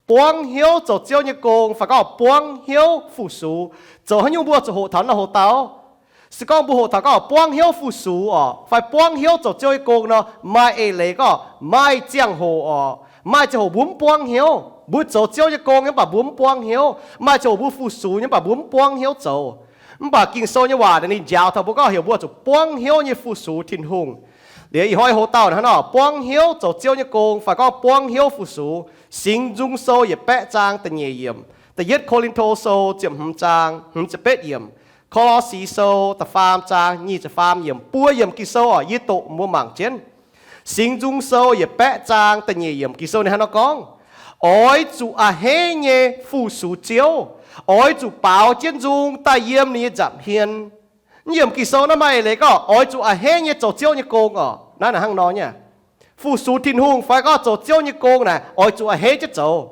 buangv hnyouv zoux Ziouv nyei gong fai gorngv buangv hnyouv fu-sux. Zoux haaix nyungc mbuo zuqc hoqc taux naaiv hoc dauh? Se gorngv mbuo hoqc taux gorngv buangv hnyouv fu-sux orqc, fai buangv hnyouv zoux Ziouv nyei gong nor, maaih eix leiz gorngv maaih ziangh hoc orqc, maaih ziangh hoc mbuo mv buangv hnyouv. Mbuo zoux Ziouv nyei gong nyei mv baac mbuo mv buangv hnyouv. Maaih ziangh hoc mbuo fu-sux nyei mv baac mbuo mv buangv hnyouv zoux. Mv baac Ging-Sou nyei waac ninh njaaux taux mbuo gorngv heuc mbuo zuqc buangv hnyouv nyei fu-sux Tin-Hungh. Liuz ih hnoi hoc dauh hnangv nor, buangv hnyouv zoux Ziouv nyei gong fai gorngv buangv hnyouv fu-sux. Singx Nzung Sou yietc baeqv zaang da'nyeic yiemc, da'yietv Ko^lin^to Sou ziepc hmz zaang hmz ziepc betv yiemc, Ko^lo^si Sou da'faam zaang nyic ziepc faam yiemc, buo yiemc Ging-Sou orqc, yie doqc mbuo mangc jienv. Singx Nzung Sou yietc baeqv zaang da'nyeic yiemc Ging-Sou ninh hnangv nor gorngv, oix zuqc a'hneiv nyei fu-sux Ziouv, oix zuqc baaux jienv nzung daaih yiem ninh nyei nza'hmien. Naaiv yiemc Ging-Sou naaiv maaih eix leiz gorngv oix zuqc a'hneiv nyei zoux Ziouv nyei gong orqc. Naaiv naaic hnangv nor nyei, fu-sux Tin-Hungh fai gorngv zoux Ziouv nyei gong naaic oix zuqc a'hneiv jienv zoux.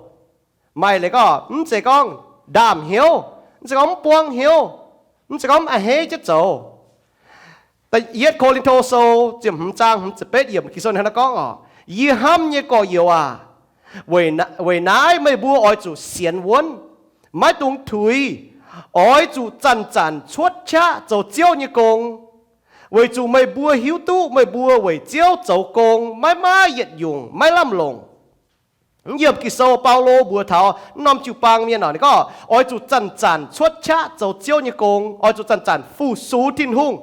Maaih eix leiz gorngv mv zeiz gorngv ndaamv hnyouv, mv zeiz gorngv mv buangv hnyouv, mv zeiz gorngv mv a'hneiv jienv zoux. Da'yietv Ko^lin^to Sou ziepc hmz zaang hmz ziepc betv yiemc Ging-Sou hnangv naaiv gorngv orqc, yie hnamv nyei gorx-youz aac, weic naaiv meih mbuo oix zuqc sienx wuonv, maiv dungx tuix. Oix zuqc zanc-zanc cuotv qaqv zoux Ziouv nyei gong, weic zuqc meih mbuo hiuv duqv meih mbuo weic Ziouv zoux gong maiv maaih yietc nyungc maiv lamh longc. Naaiv yiemc Ging-Sou Baulo mbuox taux naaiv norm jiu-baang mienh orqc, ninh gorngv oix zuqc zanc-zanc cuotv qaqv zoux Ziouv nyei gong, oix zuqc zanc-zanc fu-sux Tin-Hungh,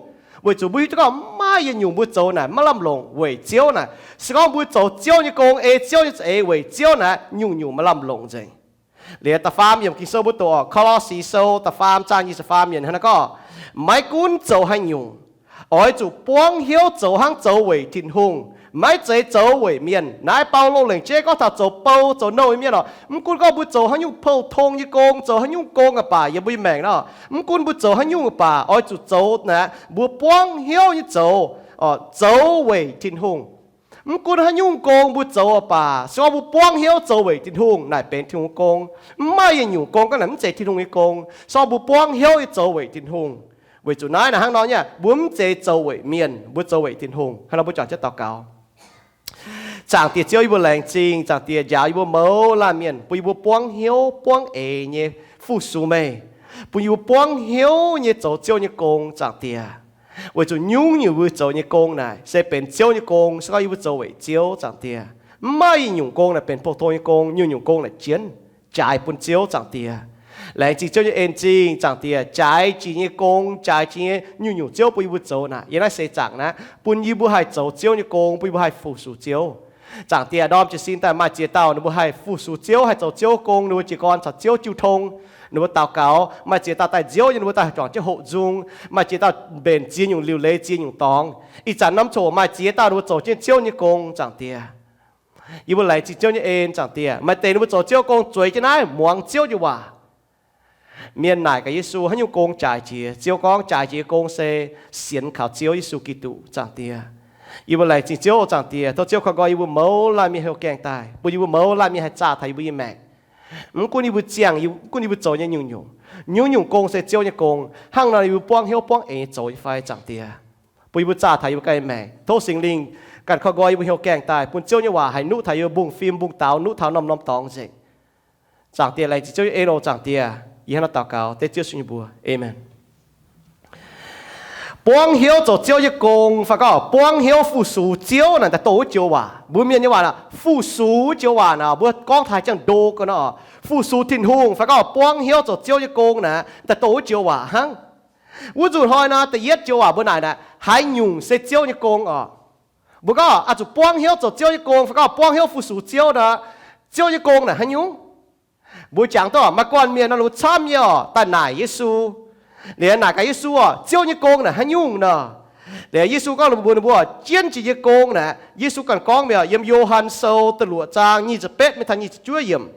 weic zuqc mbuo hiuv duqv gorngv maiv maaih yietc nyungc mbuo zoux naaic maiv lamh longc weic Ziouv naaic. Se gorngv mbuo zoux Ziouv nyei gong, ei Ziouv nyei za'eix weic Ziouv naaic, nyungc-nyungc maiv lamh longc nzengc. Liuz da'faam yiemc Ging-Sou mbuo doqc orqc, Ko^lo^si Sou da'faam zaang nyic ziepc faam yiemc hnangv naaiv gorngv, maiv gunv zoux haaix nyungc, oix zuqc buangv hnyouv zoux hnangv zoux weic Tin-Hungh, maiv zeiz zoux weic mienh. Naaiv Baulo lengc jeiv gorngv taux zoux bou zoux nouh nyei mienh orqc. Mv gunv gorngv mbuo zoux haaix nyungc pou-tong nyei gong, zoux haaix nyungc gong aqv baac yiem mbuo nyei maengc nor, mv gunv mbuo zoux haaix nyungc aqv baac oix zuqc zoux naaic mbuo buangv hnyouv nyei zoux, zoux weic Tin-Hungh. Mv gunv haaix nyungc gong mbuo zoux aqv baac se gorngv mbuo buangv hnyouv zoux weic Tin-Hungh naaic benx Tin-Hungh nyei gong. Mv maaih yietc nyungc gong gorngv naaic mv zeiz Tin-Hungh nyei gong, se gorngv mbuo buangv hnyouv nyei zoux weic Tin-Hungh. Weic zuqc naaiv naaic hnangv nor nyei, mbuo mv zeiz zoux weic mienh, mbuo zoux weic Tin-Hungh. Hnangv nor mbuo juangc jienv daux gaux. Zaangc Diex Ziouv, yie mbuo laengz zingh, Zaangc Diex, njaaux yie mbuo mouz laanh mienh, bun yie mbuo buangv hnyouv buangv eix nyei fu-sux meih, bun yie mbuo buangv hnyouv nyei zoux Ziouv nyei gong, Zaangc Diex. Weic zuqc nyungc-nyungc mbuo zoux nyei gong naaic se benx Ziouv nyei gong, se gorngv yie mbuo zoux weic Ziouv, Zaangc Diex. Mv maaih yietc nyungc gong naaic benx pou-tong nyei gong, nyungc-nyungc gong naaic jienv jaaix bun Ziouv, Zaangc Diex. Laengz zingh Ziouv nyei en zingh, Zaangc Diex, jaaix jiex nyei gong, jaaix jiex nyei nyungc-nyungc Ziouv bun yie mbuo zoux naaic yiem naaiv seix zaangc naaiv, bun yie mbuo haih zoux Ziouv nyei gong, bun yie mbuo haih fu-sux Ziouv. Zaangc Diex, ndorm jiez sin daaih maaih ziex dauh ninh mbuo haih fu-sux Ziouv, haih zoux Ziouv gong, ninh mbuo jiez gorn caux Ziouv jiu tong, ninh mbuo daux gaux. Maaih ziex dauh daaih nziouv nyei, ninh mbuo daaih juangc jienv hoqc nzung. Maaih ziex dauh mbenc ziex nyungc liuc leiz ziex nyungc dorngx. Ih zanc norm coc maaih ziex dauh ninh mbuo zoux jienv Ziouv nyei gong, Zaangc Diex. Yie mbuo laengz zingh Ziouv nyei en, Zaangc Diex. Maaih deix ninh mbuo zoux Ziouv gong zueiz jienv naaiv muangx Ziouv nyei waac. Mienh naaic gaax Yesu, haaix nyungc gong jaaix jiex? Ziouv gorngv jaaix jiex nyei gong se sienx kaux Ziouv Yesu Giduc, Zaangc Diex. Yie mbuo laengz zingh Ziouv, Zaangc Diex. Tov Ziouv koi nqoi yie mbuo mouz laanh mienh heuc gaengh daaih, bun yie mbuo mouz laanh mienh haih zaah taux yie mbuo nyei maengc. Mv gunv yie mbuo ziangh, mv gunv yie mbuo zoux nyei nyungc-nyungc, nyungc-nyungc gong se Ziouv nyei gong. Hnangv nor yie mbuo buangv hnyouv buangv eix zoux nyei fai, Zaangc Diex, bun yie mbuo zaah taux yie mbuo ganh nyei maengc. Tov Singx Lingh ganh koi nqoi yie mbuo heuc gaengh daaih, bun Ziouv nyei waac haih nuqv taux yie mbuo mbungv-fim mbungv-daaux, nuqv taux norm-norm dorngx nzengc. Zaangc Diex, laengz zingh Ziouv nyei en oc, Zaangc Diex. Yie hnangv naaiv daux gaux dengv Ziouv Yesu nyei mbuox. Aamen. Buangv hnyouv zoux Ziouv nyei gong fai gorngv buangv hnyouv fu-sux Ziouv naaic daaih dongh wuov joux waac. Mbuo mienh nyei waac naaic, fu-sux wuov joux waac naaic, mbuo gorngv taux haaix ziangh ndo gau nor, fu-sux Tin-Hungh fai gorngv buangv hnyouv zoux Ziouv nyei gong naaic daaih dongh wuov joux waac hnangv. Wuov nzunc hnoi nor, da'yietv joux waac mbuo naaic naaic, haaix nyungc se Ziouv nyei gong oc? Mbuo gorngv oix zuqc buangv hnyouv zoux Ziouv nyei gong fai gorngv buangv hnyouv fu-sux Ziouv nor, Ziouv nyei gong naaic haaix nyungc? Mbuo jangx duqv maaih guanh mienh nor, ninh mbuo camv nyei oc, daaih naaic Yesu. Liuz naaic gaax Yesu oc, Ziouv nyei gong naaic haaix nyungc nor? Liuz Yesu gorngv mbuox ninh mbuo, jienv jiex nyei gong naaic, Yesu ganh gorngv mi'aqv, yiem Yo^han Sou da'luoqc zaang nyic ziepc betv mingh taux nyic ziepc juov yiemc.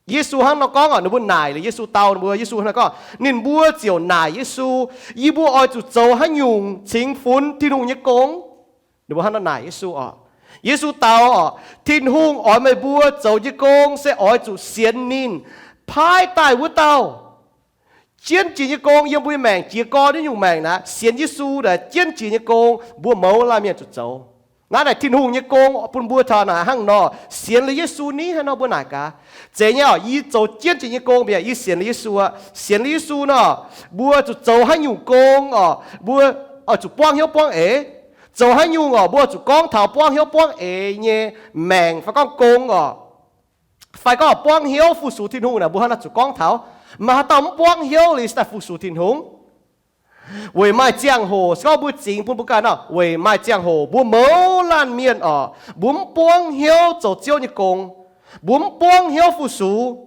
Yesu hnangv nor gorngv oc, ninh mbuo naaic liuz Yesu dau ninh mbuo, Yesu hnangv nor gorngv, ninh mbuo ziouc naaic Yesu, Yie mbuo oix zuqc zoux haaix nyungc cingx funx Tin-Hungh nyei gong? Ninh mbuo hnangv nor naaic Yesu oc. Yesu dau oc, Tin-Hungh oix meih mbuo zoux nyei gong se oix zuqc sienx ninh paaiv daaih wuov dauh. Jienv jiex nyei gong yiem mbuo nyei maengc, jiez gorn nyei nyungc maengc naaic, sienx Yesu naaic jienv jiex nyei gong mbuo mouz laanh mienh zuqc zoux. Naaiv naaic Tin-Hungh nyei gong bun mbuo taux naaic hnangv nor, sienx liuz Yesu ni hnangv nor mbuo naaic gaax. Zeiz nyei oc, yie zoux jienv jiex nyei gong mbiac, yie sienx liuz Yesu aqv. Sienx liuz Yesu nor, mbuo zuqc zoux haaix nyungc gong oc, mbuo oix zuqc buangv hnyouv buangv eix. Zoux haaix nyungc oc, mbuo zuqc gorngv taux buangv hnyouv buangv eix nyei maengc fai gorngv gong oc. Fai gorngv buangv hnyouv fu-sux Tin-Hungh naaic, mbuo hnangv naaic zuqc gorngv taux. Maaih haaix dauh mv buangv hnyouv liuz daaih fu-sux Tin-Hungh? Weic maaih ziangh hoc, se gorngv mbuo zingx bun mbuo ganh nor, weic maaih ziangh hoc mbuo mouz laanh mienh oc, mbuo mv buangv hnyouv zoux Ziouv nyei gong, mbuo mv buangv hnyouv fu-sux.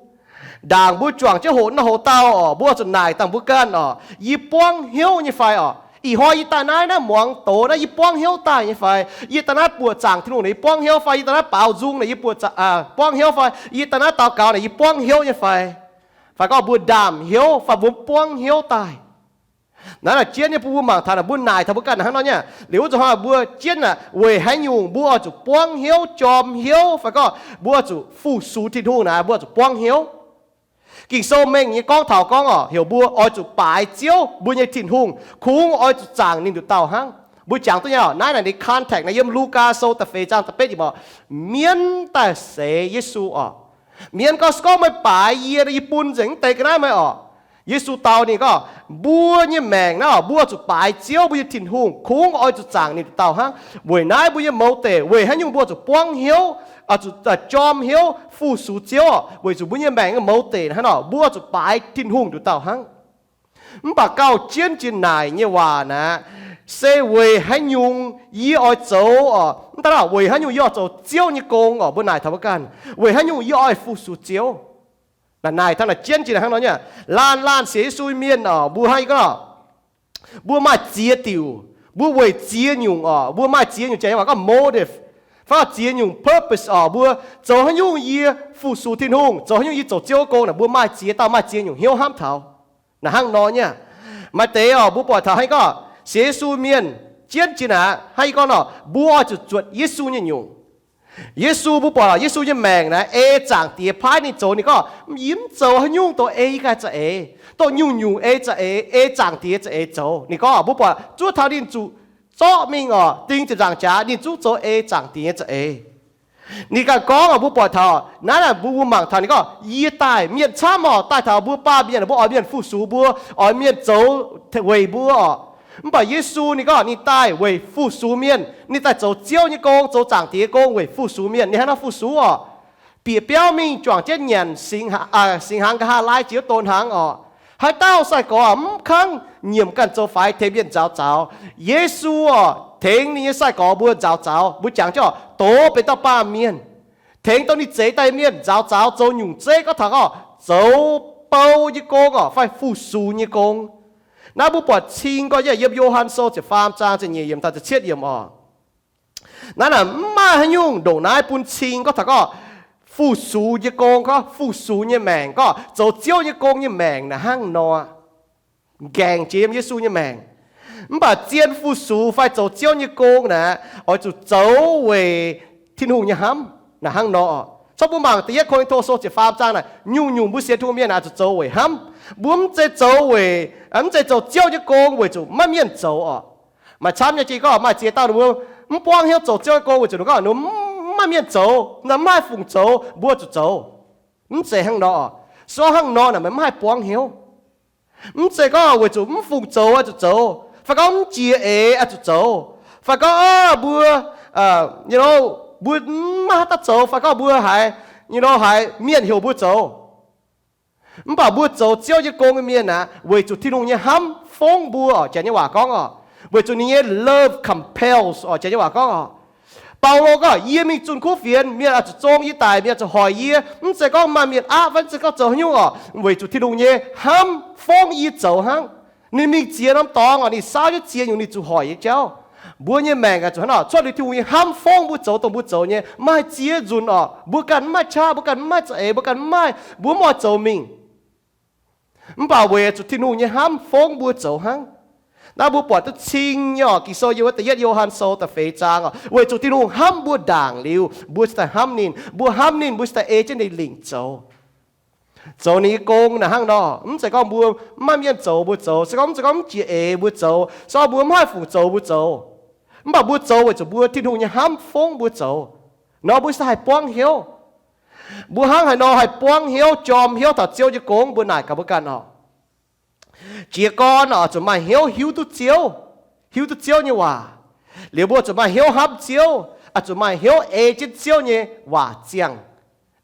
Ndaangc mbuo juangc jienv hoqc naaiv hoqc dauh oc, mbuo zuqc naaic dangh mbuo ganh oc, yie buangv hnyouv nyei fai oc? Ih hnoi yie daaih naaiv, naaiv muangx doz naaiv, yie buangv hnyouv daaih nyei fai? Yie daaih naaiv buoqc zaangc Tin-Hungh naaic, yie buangv hnyouv fai? Yie daaih naaiv baaux nzung naaic, yie buoqc zaangc, buangv hnyouv fai? Yie daaih naaiv daux gaux naaic, yie buangv hnyouv nyei fai? Fai gorngv mbuo ndaamv hnyouv fai mbuo buangv hnyouv daaih? Naaiv naaic jienv nyei bun mbuo mangc taux naaic, mbuo naaic taux mbuo ganh hnangv nor nyei. Liuz wuov zanc hnoi mbuo jienv naaic weic haaix nyungc mbuo oix zuqc buangv hnyouv, jorm hnyouv, fai gorngv mbuo oix zuqc fu-sux Tin-Hungh naaic, mbuo oix zuqc buangv hnyouv. Ging-Sou mengh nyei gorngv taux gorngv oc, heuc mbuo oix zuqc baaix Ziouv mbuo nyei Tin-Hungh, kungx oix zuqc zaangc ninh nduqc dauh hnangv. Mbuo jangx duqv nyei oc, naaiv naaic ninh context naaic yiem Lugaa Sou da'feix zaang da'betv yiemc oc, mienv daaih seix Yesu oc. Mienv gorngv, se gorngv meih baaix yie, yie bun nzengc mv deix ga'naaiv meih oc. Yesu dau ninh gorngv, mbuo nyei maengc naaiv oc, mbuo zuqc baaix Ziouv mbuo nyei Tin-Hungh, kungx oix zuqc zaangc ninh nduqc dauh hnangv. Weic naaiv mbuo nyei mouz deic, weic haaix nyungc mbuo zuqc buangv hnyouv, zuqc jorm hnyouv fu-sux Ziouv oc? Weic zuqc mbuo nyei maengc mouz deic hnangv nor, mbuo zuqc baaix Tin-Hungh nduqc dauh hnangv. Mv baac gauh jienv jiex naaic nyei waac naaic, se weic haaix nyungc yie oix zoux oc? Mv daaih weic haaix nyungc yie oix zoux Ziouv nyei gong oc? Mbuo naaic taux mbuo ganh, weic haaix nyungc yie oix fu-sux Ziouv? Naaic, naaic taux naaic jienv jiex naaic hnangv nor nyei. Laanh laanh sienx Yesu mienh oc, mbuo hnangv yie gorngv, mbuo maaih ziex diuc, mbuo weic ziex nyungc oc, mbuo maaih ziex nyungc, jaax nyei waac gorngv motive, fai ziex nyungc purpose oc. Mbuo zoux haaix nyungc yie fu-sux Tin-Hungh, zoux haaix nyungc yie zoux Ziouv gong naaic, mbuo maaih ziex dauh, maaih ziex nyungc hnyouv hnamv taux. Naaic hnangv nor nyei. Maaih deix oc, mbuo buatc taux hnangv yie gorngv, sienx Yesu mienh jienv jiex naaic hnangv yie gorngv nor, mbuo oix zuqc zuotc Yesu nyei nyungc. Yesu, mbuo buatc Yesu nyei maengc naaic ei Zaangc Diex paaiv ninh zoux. Ninh gorngv, yie mv zoux haaix nyungc dongh ei yie ganh za'eix, dongh nyungc-nyungc ei za'eix, ei Zaangc Diex za'eix zoux. Ninh gorngv mbuo buatc zuov taux ninh zuqc zorqv mingh oc, ding ziepc nzaangc jaax, ninh zungv zoux ei Zaangc Diex nyei za'eix. Ninh ganh gorngv oc, mbuo buatc taux naaiv naaic, mbuo mangc taux ninh gorngv, yie daaih mienh camv oc, daaih taux mbuo baamh mienh, mbuo oix mienh fu-sux mbuo, oix mienh zoux weic mbuo oc. Mv baac Yesu ninh gorngv ninh daaih weic fu-sux mienh. Ninh daaih zoux Ziouv nyei gong, zoux Zaangc Diex nyei gong weic fu-sux mienh. Ninh hnangv naaiv fu-sux oc, bieqc biauv mingh juangc jienv nyanc singx hnaangx, nqa'haav laai jiex wuov don hnaangx oc. Haaix dauh sai-gorx mv kangv nyiemc ganh zoux faix tengx mienh nzaaux zaux, Yesu oc tengx ninh nyei sai-gorx mbuo nzaaux zaux. Mbuo jangx jienv oc, doz benx dauh baamh mienh, tengx dongh ninh zeix daaih mienh nzaaux zaux zoux nyungc zeiv, gorngv taux gorngv zoux bou nyei gong oc, fai fu-sux nyei gong. Naaiv mbuo buatc cing gorngv yiem Yo^han Sou ziepc faam zaang ziepc nyeic yiemc taux ziepc cietv yiemc oc. Naaiv naaic mv maaih haaix nyungc ndongc naaiv bun cing gorngv taux gorngv fu-sux nyei gong, gorngv fu-sux nyei maengc, gorngv zoux Ziouv nyei gong nyei maengc naaic hnangv nor. Nqaengc jiex yiem Yesu nyei maengc. Mv baac zien fu-sux fai zoux Ziouv nyei gong naaic, oix zuqc zoux weic Tin-Hungh nyei hnamv naaic hnangv nor. Corc mbuo mangc da'yietv Ko^lin^to Sou ziepc faam zaang naaic, nyungc-nyungc mbuo sienx Tin-Hungh mienh naaic zuqc zoux weic hnamv. Mbuo mv zeiz zoux weic, mv zeiz zoux Ziouv nyei gong weic zuqc maiv mienh zoux oc. Maaih camv nyei jiex gorngv maaih ziex dauh ninh mbuo mv buangv hnyouv zoux Ziouv nyei gong weic zuqc ninh gorngv ninh mv maaih mienh zoux, mv maaih fungc zoux, mbuo zuqc zoux. Mv zeiz hnangv nor. Se gorngv hnangv nor naaic meih mv haih buangv hnyouv. Mv zeiz gorngv weic zuqc mv fungc zoux oix zuqc zoux, fai gorngv mv jiex eix oix zuqc zoux, fai gorngv mbuo, you know, mbuo mv maaih haaix dauh zoux, fai gorngv mbuo haiz, you know, haiz mienh heuc mbuo zoux. Mv baac mbuo zoux Ziouv nyei gong nyei mienh aeqv, weic zuqc Tin-Hungh nyei hnamv fongv mbuo oc. Janx nyei waac gorngv oc, weic zuqc ninh nyei love compels oc. Janx nyei waac gorngv oc, Baulo gorngv, yie mingh zunh kuv fienx, mienh oix zuqc zong yie daic, mienh oix zuqc hoic yie. Mv zeiz gorngv maaih mienh aqv, mv zeiz gorngv zoux haaix nyungc oc, weic zuqc Tin-Hungh nyei hnamv fongv yie zoux hnangv. Ninh mingh ziex norm dorngx oc, ninh saauv jienv ziex nyungc ninh zuqc hoic nyei jauv. Mbuo nyei maengc aeqv, zuqc hnangv nor, cuotv liuz Tin-Hungh nyei hnamv fongv mbuo zoux dongh mbuo zoux nyei. Maaih ziex nzunc oc, mbuo ganh mv maaih qaqv, mbuo ganh mv maaih za'eix, mbuo ganh mv maaih, mbuo mv oix zoux mingh. Mv baac weic zuqc Tin-Hungh nyei hnamv fongv mbuo zoux hnangv. Naaiv mbuo buatc duqv cing nyei oc. Ging-Sou yiem wuov da'yietv Yo^han Sou da'feix zaang oc, weic zuqc Tin-Hungh hnamv mbuo ndaangc liuz, mbuo cingx daaih hnamv ninh. Mbuo hnamv ninh, mbuo cingx daaih ei jienv ninh lingc zoux, zoux ninh nyei gong naaic hnangv nor. Mv zeiz gorngv mbuo mv maaih mienh zoux mbuo zoux, se gorngv mv zeiz gorngv mv jiex eix mbuo zoux, se gorngv mbuo mv haih fungc zoux mbuo zoux. Mv baac mbuo zoux weic zuqc mbuo Tin-Hungh nyei hnamv fongv mbuo zoux. Nor mbuo se haih buangv hnyouv. Mbuo hnangv haaix nor haih buangv hnyouv, jorm hnyouv taux Ziouv nyei gong, mbuo naaic gaax mbuo ganh oc. Jiez gorn oc, zuqc maaih hnyouv hiuv duqv Ziouv, hiuv duqv Ziouv nyei waac. Liuz mbuo zuqc maaih hnyouv hnamv Ziouv, zuqc maaih hnyouv ei jienv Ziouv nyei waac ziangh.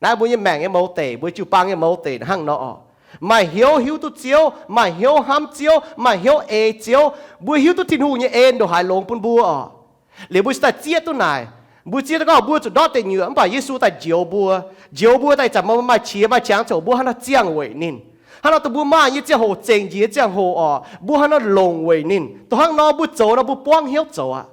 Naaiv mbuo nyei maengc nyei mouz deic, mbuo jiu-baang nyei mouz deic hnangv nor oc. Maaih hnyouv hiuv duqv Ziouv, maaih hnyouv hnamv Ziouv, maaih hnyouv ei Ziouv. Mbuo hiuv duqv Tin-Hungh nyei en ndongc haaix longx bun mbuo oc. Liuz mbuo cingx daaih zieqv duqv naaic. Mbuo zieqv duqv gorngv mbuo zuqc ndortv deic nyuoqc, mv baac Yesu daaih njoux mbuo. Njoux mbuo daaih ih zanc maaih qiex maaih qangx zoux, mbuo hnangv nor ziangh weic ninh. Hnangv nor dongh mbuo maaih nyei ziangh hoc, zengc njiec nyei ziangh hoc oc, mbuo hnangv nor longc weic ninh. Dongh hnangv nor mbuo zoux nor mbuo buangv hnyouv zoux aqv.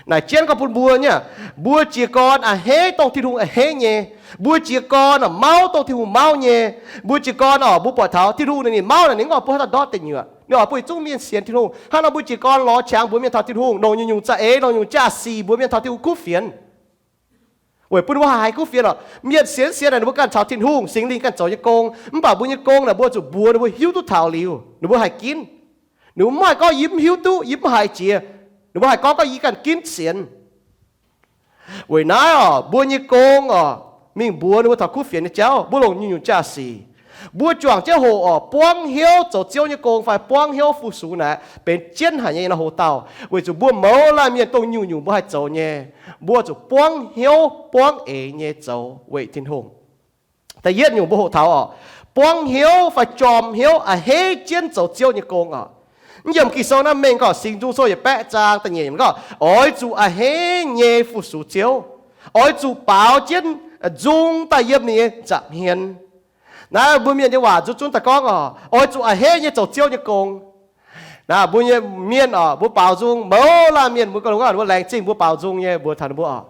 Naaic jienv gorngv bun mbuo nyei, mbuo jiez gorn a'hneiv dongh Tin-Hungh a'hneiv nyei. Mbuo jiez gorn oc, mauv dongh Tin-Hungh mauv nyei. Mbuo jiez gorn oc, mbuo buatc taux Tin-Hungh naaic ninh mauv naaic, ninh mv oix bun haaix dauh ndortv deic nyuoqc. Ninh oix bun yietc zungv mienh sienx Tin-Hungh. Hnangv nor mbuo jiez gorn lorz qangx mbuox mienh taux Tin-Hungh, longc nyungc-nyungc za'eix, longc nyungc jaa-sic mbuox mienh taux Tin-Hungh kuv fienx. Weic bun mbuo haih haiz kuv fienx oc. Mienh sienx sienx naaic ninh mbuo ganh caux Tin-Hungh, Singx Lingh ganh zoux nyei gong. Mv baac mbuo nyei gong naaic mbuo zuqc mbuox ninh mbuo hiuv duqv taux liuz ninh mbuo haih ginv. Ninh mbuo mv haih gorngv yie mv hiuv duqv, yie mv haiz jiex. Ninh mbuo haih gorngv, gorngv yie ganh ginv sienx. Weic naaiv oc, mbuo nyei gong oc, mingh mbuox ninh mbuo taux kuv fienx nyei jauv, mbuo longc nyungc-nyungc jaa-sic. Mbuo juangc jienv hoqc oc, buangv hnyouv zoux Ziouv nyei gong fai buangv hnyouv fu-sux naaic, benx jienv haic nyei nor hoc dauh. Weic zuqc mbuo mouz laanh mienh dongh nyungc-nyungc mbuo haih zoux nyei, mbuo zuqc buangv hnyouv buangv eix nyei zoux weic Tin-Hungh. Da'yietv nyungc mbuo hoqc taux oc, buangv hnyouv fai jorm hnyouv a'hneiv jienv zoux Ziouv nyei gong oc. Mv yiem Ging-Sou naaiv mengh gorngv, Singx Nzung Sou yietc baeqv zaang da'nyeic gorngv, oix zuqc a'hneiv nyei fu-sux Ziouv. Oix zuqc baaux jienv nzung daaih yiem ninh nyei nza'hmien. Naaiv mbuo mienh nyei waac nzunc zunv daaih gorngv oc, oix zuqc a'hneiv nyei zoux Ziouv nyei gong. Naaiv mbuo nyei mienh oc, mbuo baaux nzung, mouz laanh mienh mbuo gorngv mbuo laengz zingh mbuo baaux nzung nyei mbuox taux ninh mbuo oc.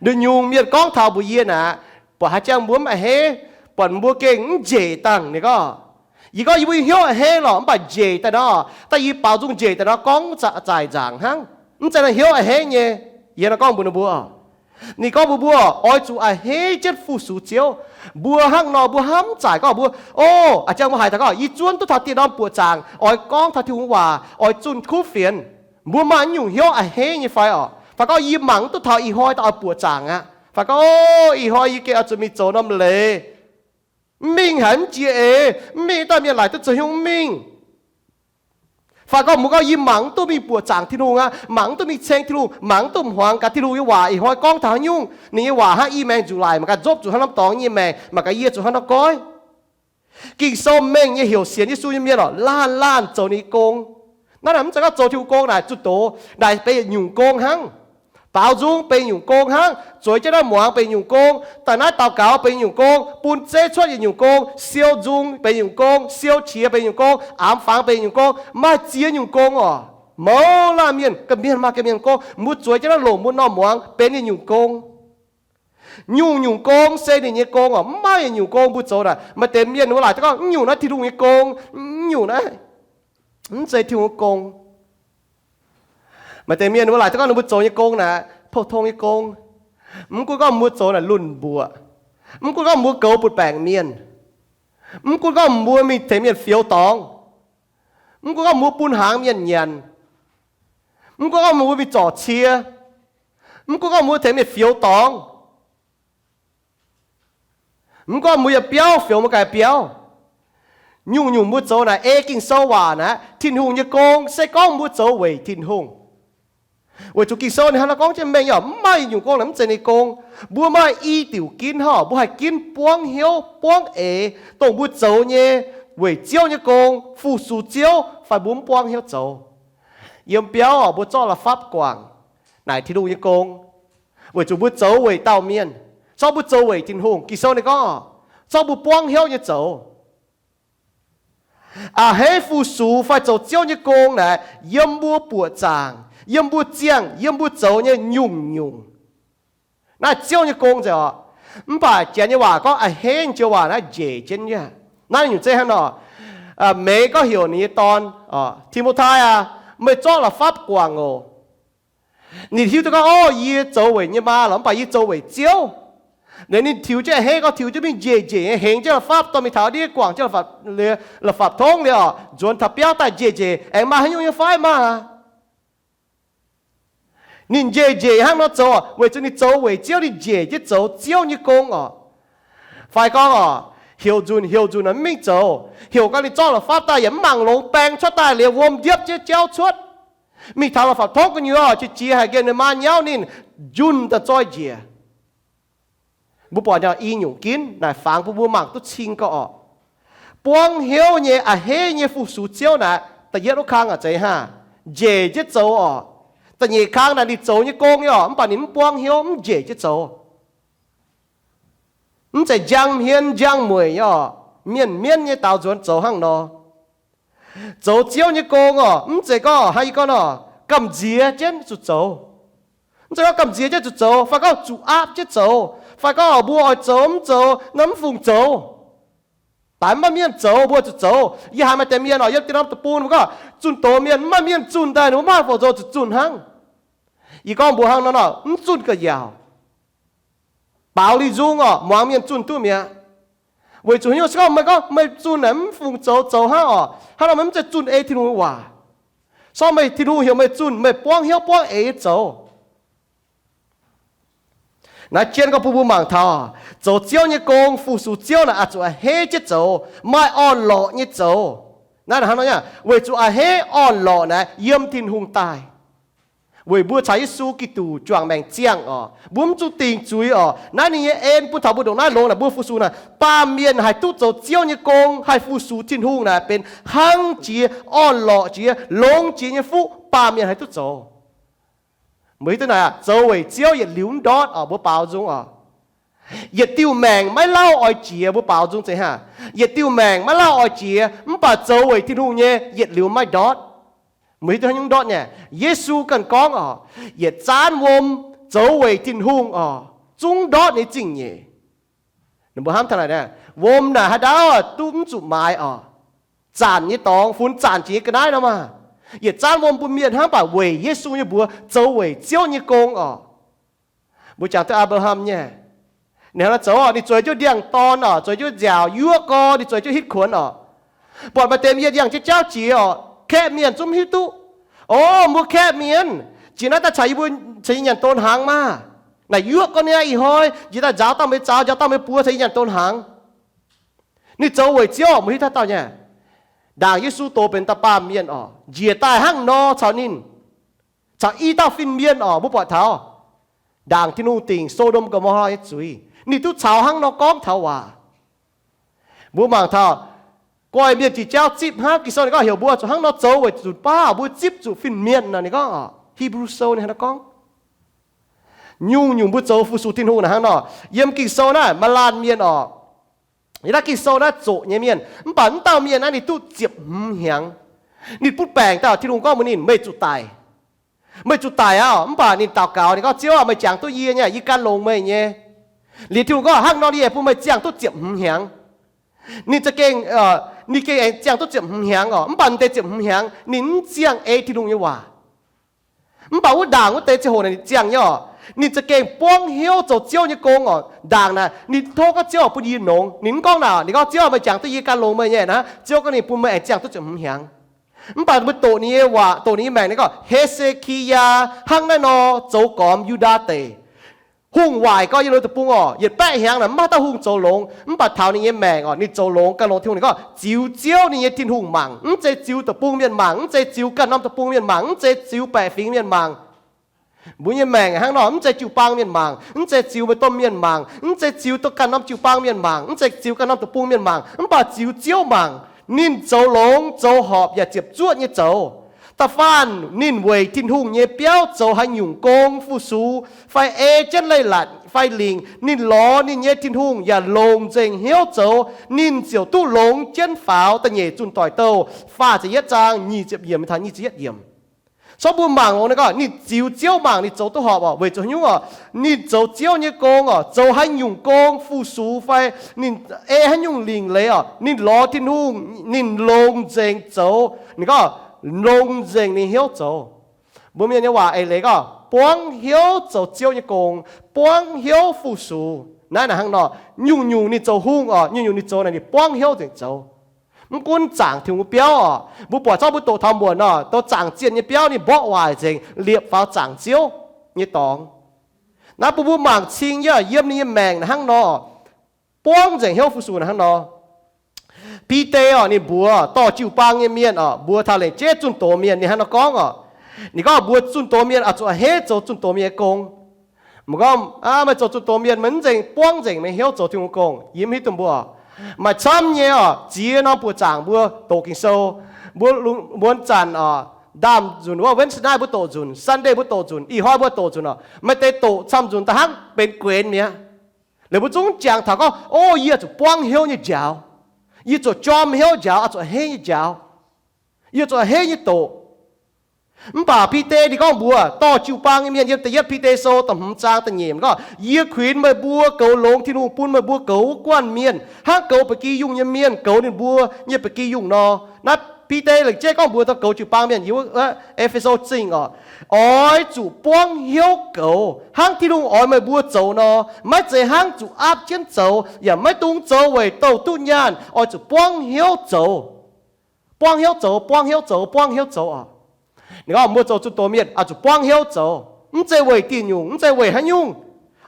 Ninh nyungc mienh gorngv taux mbuox yie naaic, buatc haaix jangx mbuo mv a'hneiv, buatc mbuo gengh mv njiec dangh. Ninh gorngv, yie gorngv yie mbuo hnyouv a'hneiv lorqc, mv baac njiec daaih nor, daaih yie baaux nzung njiec daaih nor gorngv zaaih zaangc hnangv, mv zeiz naaiv hnyouv a'hneiv nyei. Yie nor gorngv mbuox ninh mbuo, ninh gorngv mbuox mbuo, oix zuqc a'hneiv jienv fu-sux Ziouv. Mbuo hnangv nor mbuo hnamv zaaic gorngv mbuo, o, a'jang mbuo haiz taux gorngv yie zuonv duqv taux dieh norm buoqc zaangc oix gorngv taux Tin-Hungh waac, oix zunh kuv fienx. Mbuo maaih nyungc hnyouv a'hneiv nyei fai oc? Fai gorngv yie mangc duqv taux ih hnoi daaih oix buoqc zaangc aqv. Fai gorngv, o, ih hnoi yie gengh oix zuqc mingh zoux norm leiz. Mv mingh haiz mv jiex eix, mv mingh daaih mienh laaic duqv zoux hnyouv mv mingh. Fai gorngv mbuo gorngv yie mangc mv duqv mingh buoqc zaangc Tin-Hungh aqv, mangc mv duqv mingh ceng Tin-Hungh, mangc mv duqv hmuangx gaax Tin-Hungh nyei waac ih hnoi gorngv taux haaix nyungc, ninh nyei waac hnangv i maengx nzuqc laic, mangc gaax Nzopv zuqc hnangv norm dorngx nyei maengx, mangc gaax yie zuqc hnangv norm goiv. Ging-Sou mengh nyei heuc sienx Yesu nyei mienh oc, laanh laanh zoux ninh nyei gong. Naaiv naaic mv zeiz gorngv zoux Tin-Hungh gong naaic zuqc doz, naaic benx yietc nyungc gong hnangv. Baaux nzung benx nyungc gong hnangv, zueiz jienv naaiv muangx benx nyungc gong, daaih naaiv daux gaux benx nyungc gong, bun zeiv cuotv yietc nyungc gong, siou nzung benx nyungc gong, siou qiex benx nyungc gong, aamx fangx benx nyungc gong, maaih ziex nyungc gong oc. Mouz laanh mienh, ga'mienh maaih ga'mienh gong, mbuo zueiz jienv naaiv longc mbuo norm muangx benx yietc nyungc gong. Nyungc-nyungc gong se ninh nyei gong oc. Mv maaih yietc nyungc gong mbuo zoux naaic, maaih deix mienh wuov laaic gorngv, mv nyungc naaiv Tin-Hungh nyei gong, mv nyungc naaiv mv zeiz Tin-Hungh nyei gong. Maaih deix mienh wuov laaic gorngv ninh mbuo zoux nyei gong naaic pou-tong nyei gong. Mv gunv gorngv mbuo zoux naaic lunh mbuoqc, mv gunv gorngv mbuo goux butv-baengc mienh, mv gunv gorngv mbuo mingh tengx mienh fioux dorngx, mv gunv gorngv mbuo bun hnaangx mienh nyanc, mv gunv gorngv mbuo mingh zorc cie, mv gunv gorngv mbuo tengx mienh fioux dorngx, mv gunv gorngv mbuo yiem biauv fioux mbuo ganh biauv. Nyungc-nyungc mbuo zoux naaic ei Ging-Sou waac naaic, Tin-Hungh nyei gong se gorngv mbuo zoux weic Tin-Hungh. Weic zuqc Ging-Sou ninh hnangv naaiv gorngv jienv mengh nyei, mv maaih nyungc gong naaic mv zeiz ninh gong. Mbuo maaih i diuc ginv hnangv, mbuo haih ginv buangv hnyouv buangv eix dongh mbuo zoux nyei weic Ziouv nyei gong, fu-sux Ziouv, fai mbuo mv buangv hnyouv zoux. Yiem biauv oc, mbuo zorqv la'fapv guangc naaic Tin-Hungh nyei gong, weic zuqc mbuo zoux weic dauh mienh, zorqv mbuo zoux weic Tin-Hungh. Ging-Sou ninh gorngv, zorqv mbuo buangv hnyouv nyei zoux. A'hneiv fu-sux fai zoux Ziouv nyei gong naaic, yiem mbuo buoqc zaangc, yiem mbuo ziangh, yiem mbuo zoux nyei nyungc-nyungc. Naaiv Ziouv nyei gong nzengc oc. Mv baac Janx nyei waac gorngv a'hneiv joux waac naaiv njiec jienv nyei. Naaiv nyungc zeiv hnangv nor, Meix gorngv heuc ninh nyei dorn, Ti^mo^tai aah, meih zorqv la'fapv guangc oc. Ninh hiuv duqv gorngv, o, yie zoux weic nyei maa lorqc, mv baac yie zoux weic Ziouv. Ninh tiux jienv a'hneiv gorngv tiux jienv mingh njiec njiec nyei, hengx jienv la'fapv dorh mingh taux ndiev guangc jienv la'fapv tongv liuz oc, nzuonx taux biauv daaih njiec njiec, aengx maaih haaix nyungc nyei fai? Maaih. Ninh njiec njiec hnangv nor zoux weic zuqc ninh zoux weic Ziouv, ninh njiec jienv zoux Ziouv nyei gong oc. Fai gorngv oc, heuc nzunc heuc nzunc mv mingh zoux, heuc gau ninh zorqv la'fapv daaih yaac mv mangc longx, baeng cuotv daaih liuz wuom ndiepv jienv jauv cuotv. Mingh taux la'fapv tongv gu'nyuoz, qiex jiez haic, nqemh ninh maa nyauv ninh njunh daaih zoih njiec. Mbuo buatc i nyungc ginv naaic fangx bun mbuo mangc duqv cing gau oc. Buangv hnyouv nyei a'hneiv nyei fu-sux Ziouv naaic, da'yietv wuov kang aac zeiz hnangv, njiec jienv zoux oc. Da'nyeic kang naaic ninh zoux nyei gong nyei oc, mv baac ninh mv buangv hnyouv, mv njiec jienv zoux. Mv zeiz njang hmien njang mueic nyei oc, mienh mienv nyei daaux nzuonx zoux hnangv nor. Zoux Ziouv nyei gong oc, mv zeiz gorngv hnangv yie gorngv nor, gamh nziex jienv zuqc zoux. Mv zeiz gorngv gamh nziex jienv zuqc zoux, fai gorngv zuqc aapv jienv zoux, fai gorngv mbuo oix zoux mv zoux, naaiv mv fungc zoux. Daaih mv maaih mienh zoux, mbuo zuqc zoux. Yie haiz maaih deix mienh oc, yiem deix norm deic-bung mbuo gorngv zunh doz mienh, mv maaih mienh zunh daaih, ninh mbuo mv haih fungc zoux zuqc zunh hnangv. Yie gorngv mbuox hnangv nor nor, mv zunh ga'yaauc. Baaux li nzung oc, muangx mienh zunh duqv mi'aqv. Weic zuqc haaix nyungc se gorngv meih gorngv meih zunh naaic mv fungc zoux, zoux hnangv oc, hnangv nor meih mv zeiz zunh ei Tin-Hungh nyei waac. Se gorngv meih, Tin-Hungh heuc meih zunh, meih buangv hnyouv buangv eix zoux. Naaiv jienv gorngv bun mbuo mangc taux, zoux Ziouv nyei gong, fu-sux Ziouv naaic oix zuqc a'hneiv jienv zoux, maaih orn-lorqc nyei zoux. Naaiv hnangv nor, weic zuqc a'hneiv orn-lorqc naaic yiem Tin-Hungh daaih. Weic mbuo caux Yesu Giduc juangc maengc ziangh oc, mbuo mv zuqc dingc zuiz oc. Naaiv ninh nyei en bun taux mbuo ndongc naaiv longx naaic, mbuo fu-sux naaic, baamh mienh haih duqv zoux Ziouv nyei gong, haih fu-sux Tin-Hungh naaic benx hnangv jiex, orn-lorqc jiex, longx jiex nyei fuqv, baamh mienh haih duqv zoux. Mbuo hiuv duqv naaic, zoux weic Ziouv yietc liuz mv ndortv oc, mbuo baaux nzung oc. Yietc diuh maengc maiv lauh oix jiex, mbuo baaux nzung zeiz hnangv. Yietc diuh maengc maiv lauh oix jiex, mv baac zoux weic Tin-Hungh nyei yietc liuz maiv ndortv. Mbuo hiuv duqv haaix nyungc ndortv nyei? Yesu ganh gorngv oc, yietc zaanv wuom zoux weic Tin-Hungh oc, zungv ndortv nyei zingh nyeic. Ninh mbuo hnamv taux naaic, wuom naaic haaix ndau duqv mv zuqc maaiz oc. Zanc nyei dorngx, funx zanc jiex nyei ga'naaiv nor maah. Yietc zaanv wuom bun mienh hnangv, baac weic Yesu nyei mbuox zoux weic Ziouv nyei gong oc. Mbuo jangx duqv Apc^laa^ham nyei, ninh hnangv naaiv zoux oc, ninh zueiz jienv ndiangx-dorn oc, zueiz jienv nziaauc, yuoqv gorx ninh zueiz jienv hitv kuonx oc. Buatc maaih deix mienh yangh jienv jauv jiex oc, kaeqv mienh zungv mv hiuv duqv. O, mbuo kaeqv mienh, jiex naaiv daaih caux yie mbuo caux yie nyanc don hnaangx maah. Naaic yuoqv gorx niaa ih hnoi njiec daaih nzaaux dauh meih zaux, nzaaux dauh meih buoz caux yie nyanc don hnaangx. Ninh zoux weic Ziouv, mbuo hiuv duqv dauh nyei. Ndaangc Yesu doz benx dauh baamh mienh oc, njiec daaih hnangv nor caux ninh, caux i dauh fin-mienh oc, mbuo buatc taux ndaangc Tin-Hungh dingc So^ndom Go^mo^laa nyei zuiz, ninh duqv caux hnangv nor gorngv taux waac. Mbuo mangc taux, goiv mienh jiex jauv zipv hnangv. Ging-Sou ninh gorngv heuc mbuo zuqc hnangv nor zoux weic zuqc baav mbuo zipv zuqc fin-mienh nor, ninh gorngv oc, Hebrew Sou ninh hnangv nor gorngv. Nyungc-nyungc mbuo zoux fu-sux Tin-Hungh naaic hnangv nor. Yiem Ging-Sou naaiv maaih laanh mienh oc, yiem naaiv Ging-Sou naaiv zoqc nyei mienh, mv baac mv dauh mienh naaiv ninh duqv ziepc hmz hnyangx. Ninh butv baengc daaih, Tin-Hungh gorngv mbuox ninh, meih zuqc daic. Meih zuqc daic aqv. Mv baac ninh daux gaux, ninh gorngv, Ziouv aah, meih jangx duqv yie nyei, yie gan longx meih nyei. Liuz Tin-Hungh gorngv, hnangv nor yie bun meih ziangh duqv ziepc hmz hnyangx. Ninh za'gengh, ninh gengh aengx ziangh duqv ziepc hmz hnyangx oc. Mv baac deix ziepc hmz hnyangx ninh mv ziangh ei Tin-Hungh nyei waac. Mv baac wuov ndaangc wuov deix ziangh hoc naaic ninh ziangh nyei oc. Ninh za'gengh buangv hnyouv zoux Ziouv nyei gong oc. Ndaangc naaic ninh tov gorngv, Ziouv bun yie nongx. Ninh mv gorngv naaic, ninh gorngv, Ziouv meih jangx duqv yie gan longx meih nyei aqv, Ziouv gorngv ninh bun meih aengx ziangh duqv ziepc hmz hnyangx. Mv baac mbuo doqc ninh nyei waac, doqc ninh nyei maengc, ninh gorngv, He^se^ki^yaa hnangv naaiv nor zoux gormx Yu^ndaa deic. Hungh waaic gau yiem loz deic-bung oc, yietc baeqv hnyangx naaic mv maaih dauh hungh zoux longx. Mv baac taux ninh nyei maengc oc, ninh zoux longx, gan longx Tin-Hungh. Ninh gorngv ziux Ziouv ninh nyei Tin-Hungh mangc, mv zeiz ziux deic-bung mienh mangc, mv zeiz ziux ganh norm deic-bung mienh mangc, mv zeiz ziux baeqc fingx mienh mangc. Mbuo nyei maengc hnangv nor, mv zeiz jiu-baang mienh mangc, mv zeiz ziux maaih domh mienh mangc, mv zeiz ziux duqv ganh norm jiu-baang mienh mangc, mv zeiz ziux ganh norm deic-bung mienh mangc, mv baac ziux Ziouv mangc. Ninh zoux longx zoux horpc yaac ziepc zuoqv nyei zoux. Da'faanh ninh weic Tin-Hungh nyei biauv zoux haaix nyungc gong fu-sux fai ei jienv leiz-latc fai lingc, ninh lorz ninh nyei Tin-Hungh yaac longc nzengc hnyouv zoux, ninh ziouc duqv longx jienv faaux. Da'nyeic Zunh Doic Douh faah ziepc yietv zaang nyic ziepc yiemc taux nyic ziepc yietv yiemc. So mbuo mangc longx ninh gorngv ninh ziux Ziouv mangc, ninh zoux duqv horpc oc. Weic zuqc haaix nyungc oc? Ninh zoux Ziouv nyei gong oc, zoux haaix nyungc gong fu-sux fai ninh ei haaix nyungc lingc leiz oc, ninh lorz Tin-Hungh, ninh longc nzengc zoux. Ninh gorngv longc nzengc ninh hnyouv zoux. Mbuo mienh nyei waac eix leiz gorngv buangv hnyouv zoux Ziouv nyei gong, buangv hnyouv fu-sux. Naaiv naaic hnangv nor, nyungc-nyungc ninh zoux hungh oc, nyungc-nyungc ninh zoux naaic ninh buangv hnyouv nzengc zoux. Mv gunv zaangc Tin-Hungh biauv oc, mbuo buatc zorqv mbuo doqc taux muonc nor, doqc zaangc zienh nyei biauv ninh mborqv waaic nzengc, liepc faaux zaangc Ziouv. nyei dorngx. Naaiv bun mbuo mangc cing yiem ninh nyei maengc naaiv hnangv nor, buangv nzengc hnyouv fu-sux naaiv hnangv nor. Bide oc, ninh mbuox dorh jiu-baang nyei mienh oc, mbuox taux lengc jeiv zunh doz mienh, ninh hnangv nor gorngv oc. Ninh gorngv mbuox zunh doz mienh oix zuqc a'hneiv zoux zunh doz mienh nyei gong. Mv gorngv, aa, meih zoux zunh doz mienh, meih mv nzengc buangv nzengc meih hnyouv zoux Tin-Hungh gong. Yie mv hiuv duqv mbuo oc, maaih camv nyei oc, ziex norm buoqc zaangc mbuo doqc Ging-Sou. Mbuo, mbuo zanc oc, ndaamv-nzunc wuov Wednesday night mbuo doqc nzunc, Sunday mbuo doqc nzunc, ih hnoi mbuo doqc nzunc oc, maaih deix doqc camv nzunc da'hnangv benx guenx mi'aqv. Liuz mbuo zungv jangx taux gorngv, o, yie zuqc buangv hnyouv nyei njaaux. Yie zuqc jorm hnyouv njaaux, oix zuqc a'hneiv nyei njaaux. Yie zuqc a'hneiv nyei doqc. Mv baac Bide ninh gorngv mbuox dorh jiu-baang nyei mienh yiem da'yietv Bide Sou da'hmz zaang da'nyeic gorngv, yie kuinx meih mbuo goux longx Tin-Hungh bun meih mbuo goux wuov guanh mienh hnangv goux ba'gi yungh nyei mienh goux ninh mbuo nyei ba'gi yungh nor. Naaiv Bide lengc jeiv gorngv mbuox dongh goux jiu-baang mienh yiem E^fe^so Zingh oc, oix zuqc buangv hnyouv goux hnangv Tin-Hungh oix meih mbuo zoux nor. Maiv zeiz hnangv zuqc aapv jienv zoux, yaac maiv dungx zoux weic douh duqv nyaanh. Oix zuqc buangv hnyouv zoux. Buangv hnyouv zoux, buangv hnyouv zoux, buangv hnyouv zoux oc. Ninh gorngv mbuo zoux zunh doz mienh oix zuqc buangv hnyouv zoux, mv zeiz weic diuh nyungc, mv zeiz weic haaix nyungc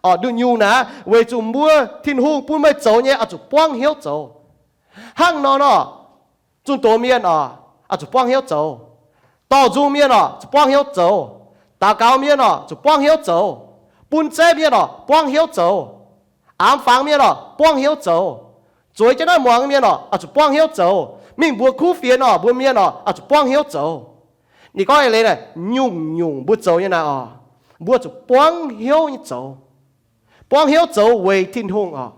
oc. Nduqc nyungc naaic weic zuqc mbuo, Tin-Hungh bun meih zoux nyei oix zuqc buangv hnyouv zoux. Hnangv nor nor, zunh doz mienh oc, oix zuqc buangv hnyouv zoux. Dorh nzung mienh oc, zuqc buangv hnyouv zoux. Daux gaux mienh oc, zuqc buangv hnyouv zoux. Bun zeiv mienh oc, buangv hnyouv zoux. Aamx fangx mienh oc, buangv hnyouv zoux. Zueiz jienv naaiv muangx mienh oc, oix zuqc buangv hnyouv zoux. Mingh mbuox kuv fienx oc, mbuox mienh oc, oix zuqc buangv hnyouv zoux. Ninh gorngv eix leiz naaic, nyungc-nyungc mbuo zoux nyei naaic oc, mbuo zuqc buangv hnyouv nyei zoux. Buangv hnyouv zoux weic Tin-Hungh oc.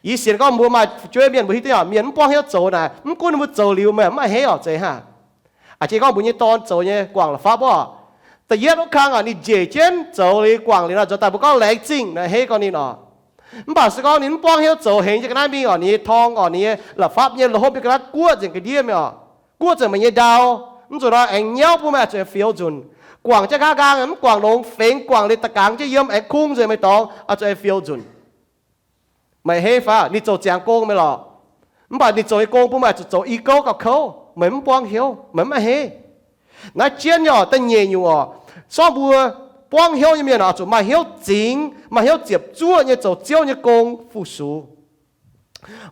Yie sienx gorngv mbuo maaih fu'jueiv mienh mbuo hiuv duqv oc, mienh mv buangv hnyouv zoux naaic, mv gunv mbuo zoux liuz meih mv a'hneiv oc, zeiz hnangv. Aa, jiex gorngv mbuo nyei dorn zoux nyei guangc la'fapv oc, da'yietv wuov kang oc, ninh njiec jienv zoux liuz guangc liuz nor, nzuonx daaih mbuo gorngv laengz zingh naaic, a'hneiv gorngv ninh oc. Mv baac se gorngv ninh mv buangv hnyouv zoux, hengx jienv ga'naaiv mingh oc, ninh nyei torng oc, ninh nyei la'fapv nyei lomv nyei ga'naaiv guoqv nzengc ga'ndiev mingh oc. Guoqv nzengc meih nyei ndau. Mv nzunc nor aengx nyauv bun meih oix zuqc aengx fioux nzunc. Guangc jienv nqa'haav nqaang mv guangc longx, fengx guangc liuz da'gangx jienv yiem aengx kungx nzengc meih dorngx, oix zuqc aengx fioux nzunc. Meih a'hneiv fai? Ninh zoux ziangx gong meih lorqc. Mv baac ninh zoux nyei gong bun meih oix zuqc zoux i gouv gauh kouv, meih mv buangv hnyouv, meih mv a'hneiv. Naaiv jienv nyei oc, da'nyeic nyungc oc, sorng mbuo buangv hnyouv nyei mienh oc, oix zuqc maaih hnyouv zingx, maaih hnyouv ziepc zuoqv nyei zoux Ziouv nyei gong fu-sux.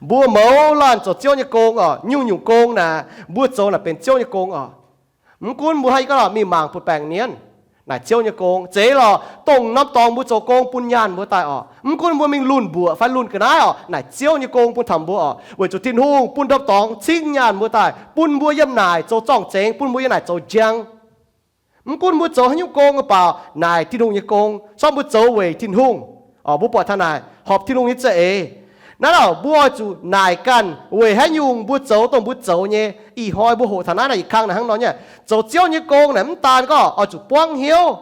Mbuo mouz laanh zoux Ziouv nyei gong oc, nyungc-nyungc gong naaic mbuo zoux naaic benx Ziouv nyei gong oc. Mv gunv mbuo hnangv yie gorngv lorqc, mingh mangc butv-baengc mienh, naaic Ziouv nyei gong. Zeiz lorqc, dongh norm dorngx mbuo zoux gong bun nyaanh mbuo daaih oc, mv gunv mbuo mingh lunh mbuoqc fai lunh ga'naaiv oc, naaic Ziouv nyei gong bun taux mbuo oc, weic zuqc Tin-Hungh bun norm dorngx cingv nyaanh mbuo daaih, bun mbuo yiem naaic zoux zorng-zengx, bun mbuo yiem naaic zoux njang. Mv gunv mbuo zoux haaix nyungc gong mv baac naaic Tin-Hungh nyei gong, sorng mbuo zoux weic Tin-Hungh. Mbuo buatc taux naaic horpc Tin-Hungh nyei za'eix. Naaiv lorqc, mbuo oix zuqc naaic ganh weic haaix nyungc mbuo zoux dongh mbuo zoux nyei. Ih hnoi mbuo hoqc taux naaiv naaic yietc kang naaic hnangv nor nyei, zoux Ziouv nyei gong naaic mv daan gorngv oix zuqc buangv hnyouv.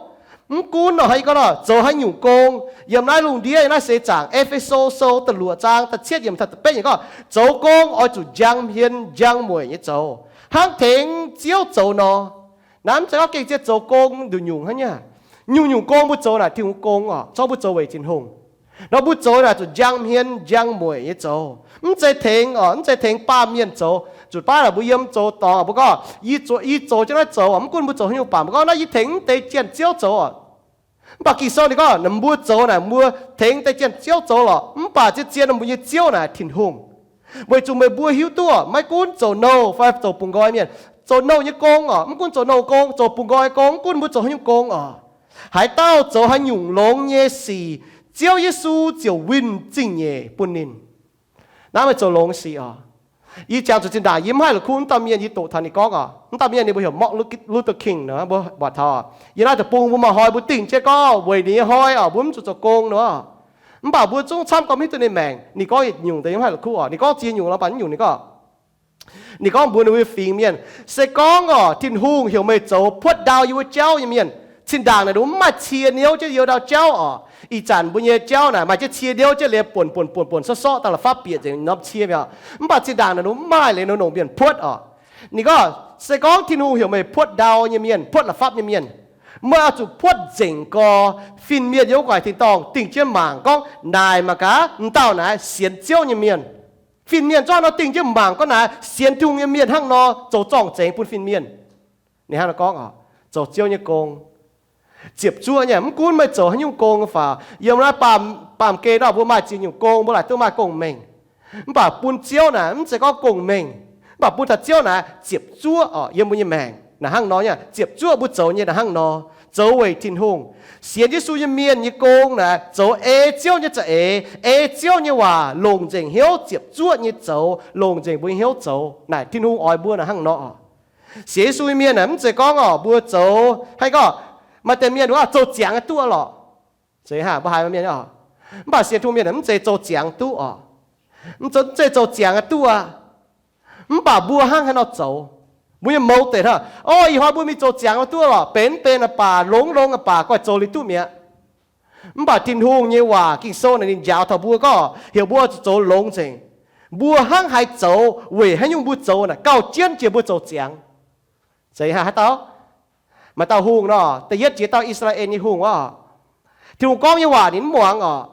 Mv gunv nor, hnangv yie gorngv nor, zoux haaix nyungc gong, yiem naaiv lungh ndiev, yiem naaiv seix zaangc, E^fe^so Sou da'luoqc zaang da'cietv yiemc taux da'betv yiemc gorngv, zoux gong oix zuqc njang hmien njang mueic nyei zoux, hnangv tengx Ziouv zoux nor. Naaiv mv zeiz gorngv gengh zien zoux gong nduqc nyungc hnangv nyei. Nyungc-nyungc gong mbuo zoux naaic Tin-Hungh gong oc, zorngv mbuo zoux weic Tin-Hungh. Nor mbuo zoux naaic zuqc njang hmien njang mueic nyei zoux. Mv zeiz tengx oc, mv zeiz tengx baamh mienh zoux. Zuqc baav naaic mbuo yiem zoux dorngx, mbuo gorngv, yie zoux, yie zoux jienv naaiv zoux oc, mv gunv mbuo zoux haaix nyungc baac mbuo gorngv naaiv yie tengx mv deix janx-ziouv zoux oc. Mv baac Ging-Sou ninh gorngv mbuo zoux naaic mbuo tengx deix janx-ziouv zoux lorqc, mv baac zien-zien mbuo nyei Ziouv naaic Tin-Hungh. Weic zuqc meih mbuo hiuv duqv maiv gunv zoux nouh fai zoux bungx nqoi mienh, zoux nouh nyei gong oc, mv gunv zoux nouh gong, zoux bungx nqoi gong, mv gunv mbuo zoux haaix nyungc gong oc, haaix dauh zoux haaix nyungc longx nyei sic, Ziouv Yesu ziouc winh zingh nyeic bun ninh. Naaiv meih zoux longx sic oc. Yie jangx zuqc zinh ndaangc yie mv haih la'kuqv wuov dauh mienh, yie doqc taux ninh gorngv oc, wuov dauh mienh ninh mbuo heuc Martin Luther King nor, mbuo buatc taux, yiem naaiv deic-bung mbuo maaih hnoi mbuo dingh jienv gorngv weic ninh nyei hnoi oc mbuo mv zuqc zoux gong nor. Mv baac mbuo zungv camv gormx hiuv duqv ninh maengc. Ninh gorngv yietc nyungc deix yie mv haih la'kuqv oc, ninh gorngv ziex nyungc lorqc, mv baac yietc nyungc ninh gorngv, ninh gorngv mbuox ninh mbuo fingx mienh, se gorngv oc Tin-Hungh heuc meih zoux puotv ndau yie mbuo jauv nyei mienh, zinh ndaangc naaic ninh mbuo mv maaih cie niouv jienv youz ndau jauv oc. Ih zanc mbuo nyei jauv naaic maaih jienv cie niouv jienv liuz buonc buonc buonc buonc sorqv sorqv daaih la'fapv bieqc nzengc norm cie mi'aqv. Mv baac zinh ndaangc naaic ninh mbuo mv maaih liuz nongx nongx mienh puotv oc. Ninh gorngv, se gorngv Tin-Hungh heuc meih puotv ndau nyei mienh, puotv la'fapv nyei mienh, meih oix zuqc puotv nzengc gorx fin-mienh yiem wuov gu'nguaaic tin-dorngh dingh jienv mangc gorngv naaic mangc gaax m'dauh naaiv sienx Ziouv nyei mienh. Fin-mienh zorqv nor dingh jienv mangc gorngv naaiv sienx Tin-Hungh nyei mienh hnangv nor zoux zorng-zengx bun fin-mienh. Ninh hnangv nor gorngv oc, zoux Ziouv nyei gong. ziepc zuoqv nyei. Mv gunv meih zoux haaix nyungc gong faaux, yiem naaiv baamh, baamh gen nor mbuo maaih ziex nyungc gong mbuo laaic duqv maaih gong-mengh. Mv baac bun Ziouv naaic mv zeiz gorngv gong-mengh. Mv baac bun taux Ziouv naaic ziepc zuoqv oc, yiem mbuo nyei maengc naaic hnangv nor nyei, ziepc zuoqv mbuo zoux nyei naaic hnangv nor, zoux weic Tin-Hungh. Sienx Yesu nyei mienh nyei gong naaic zoux ei Ziouv nyei za'eix, ei Ziouv nyei waac, longc nzengc hnyouv ziepc zuoqv nyei zoux, longc nzengc mbuo nyei hnyouv zoux naaic Tin-Hungh oix mbuo naaic hnangv nor oc. Sienx Yesu nyei mienh naaic mv zeiz gorngv oc, mbuo zoux haaix gorngv, maaih deix mienh wuov zoux ziangx duqv lorqc. Mbuo haiz mienh, mv baac sienx Tin-Hungh mienh mv zeiz zoux ziangx duqv oc. Mv zeiz zoux ziangx duqv aqv. Mv baac mbuo hnangv haaix nor zoux, mbuo nyei mouz deix hnangv, o, ih hnoi mbuo mingh zoux ziangx duqv lorqc, benx mv benx aah baac, longx longx aah baac, goiv zoux liuz duqv mi'aqv. Mv baac Tin-Hungh nyei waac Ging-Sou naaic ninh njaaux taux mbuo gorngv heuc mbuo zuqc zoux longx nzengc. Mbuo hnangv haaix zoux, weic haaix nyungc mbuo zoux naaic gauh jienv jiex mbuo zoux ziangx. Zeiz haaix dauh? Maaih dauh hungh nor, da'yietv jiex dauh I^saa^laa^en nyei hungh oc. Tin-Hungh gorngv nyei waac ninh mv muangx oc.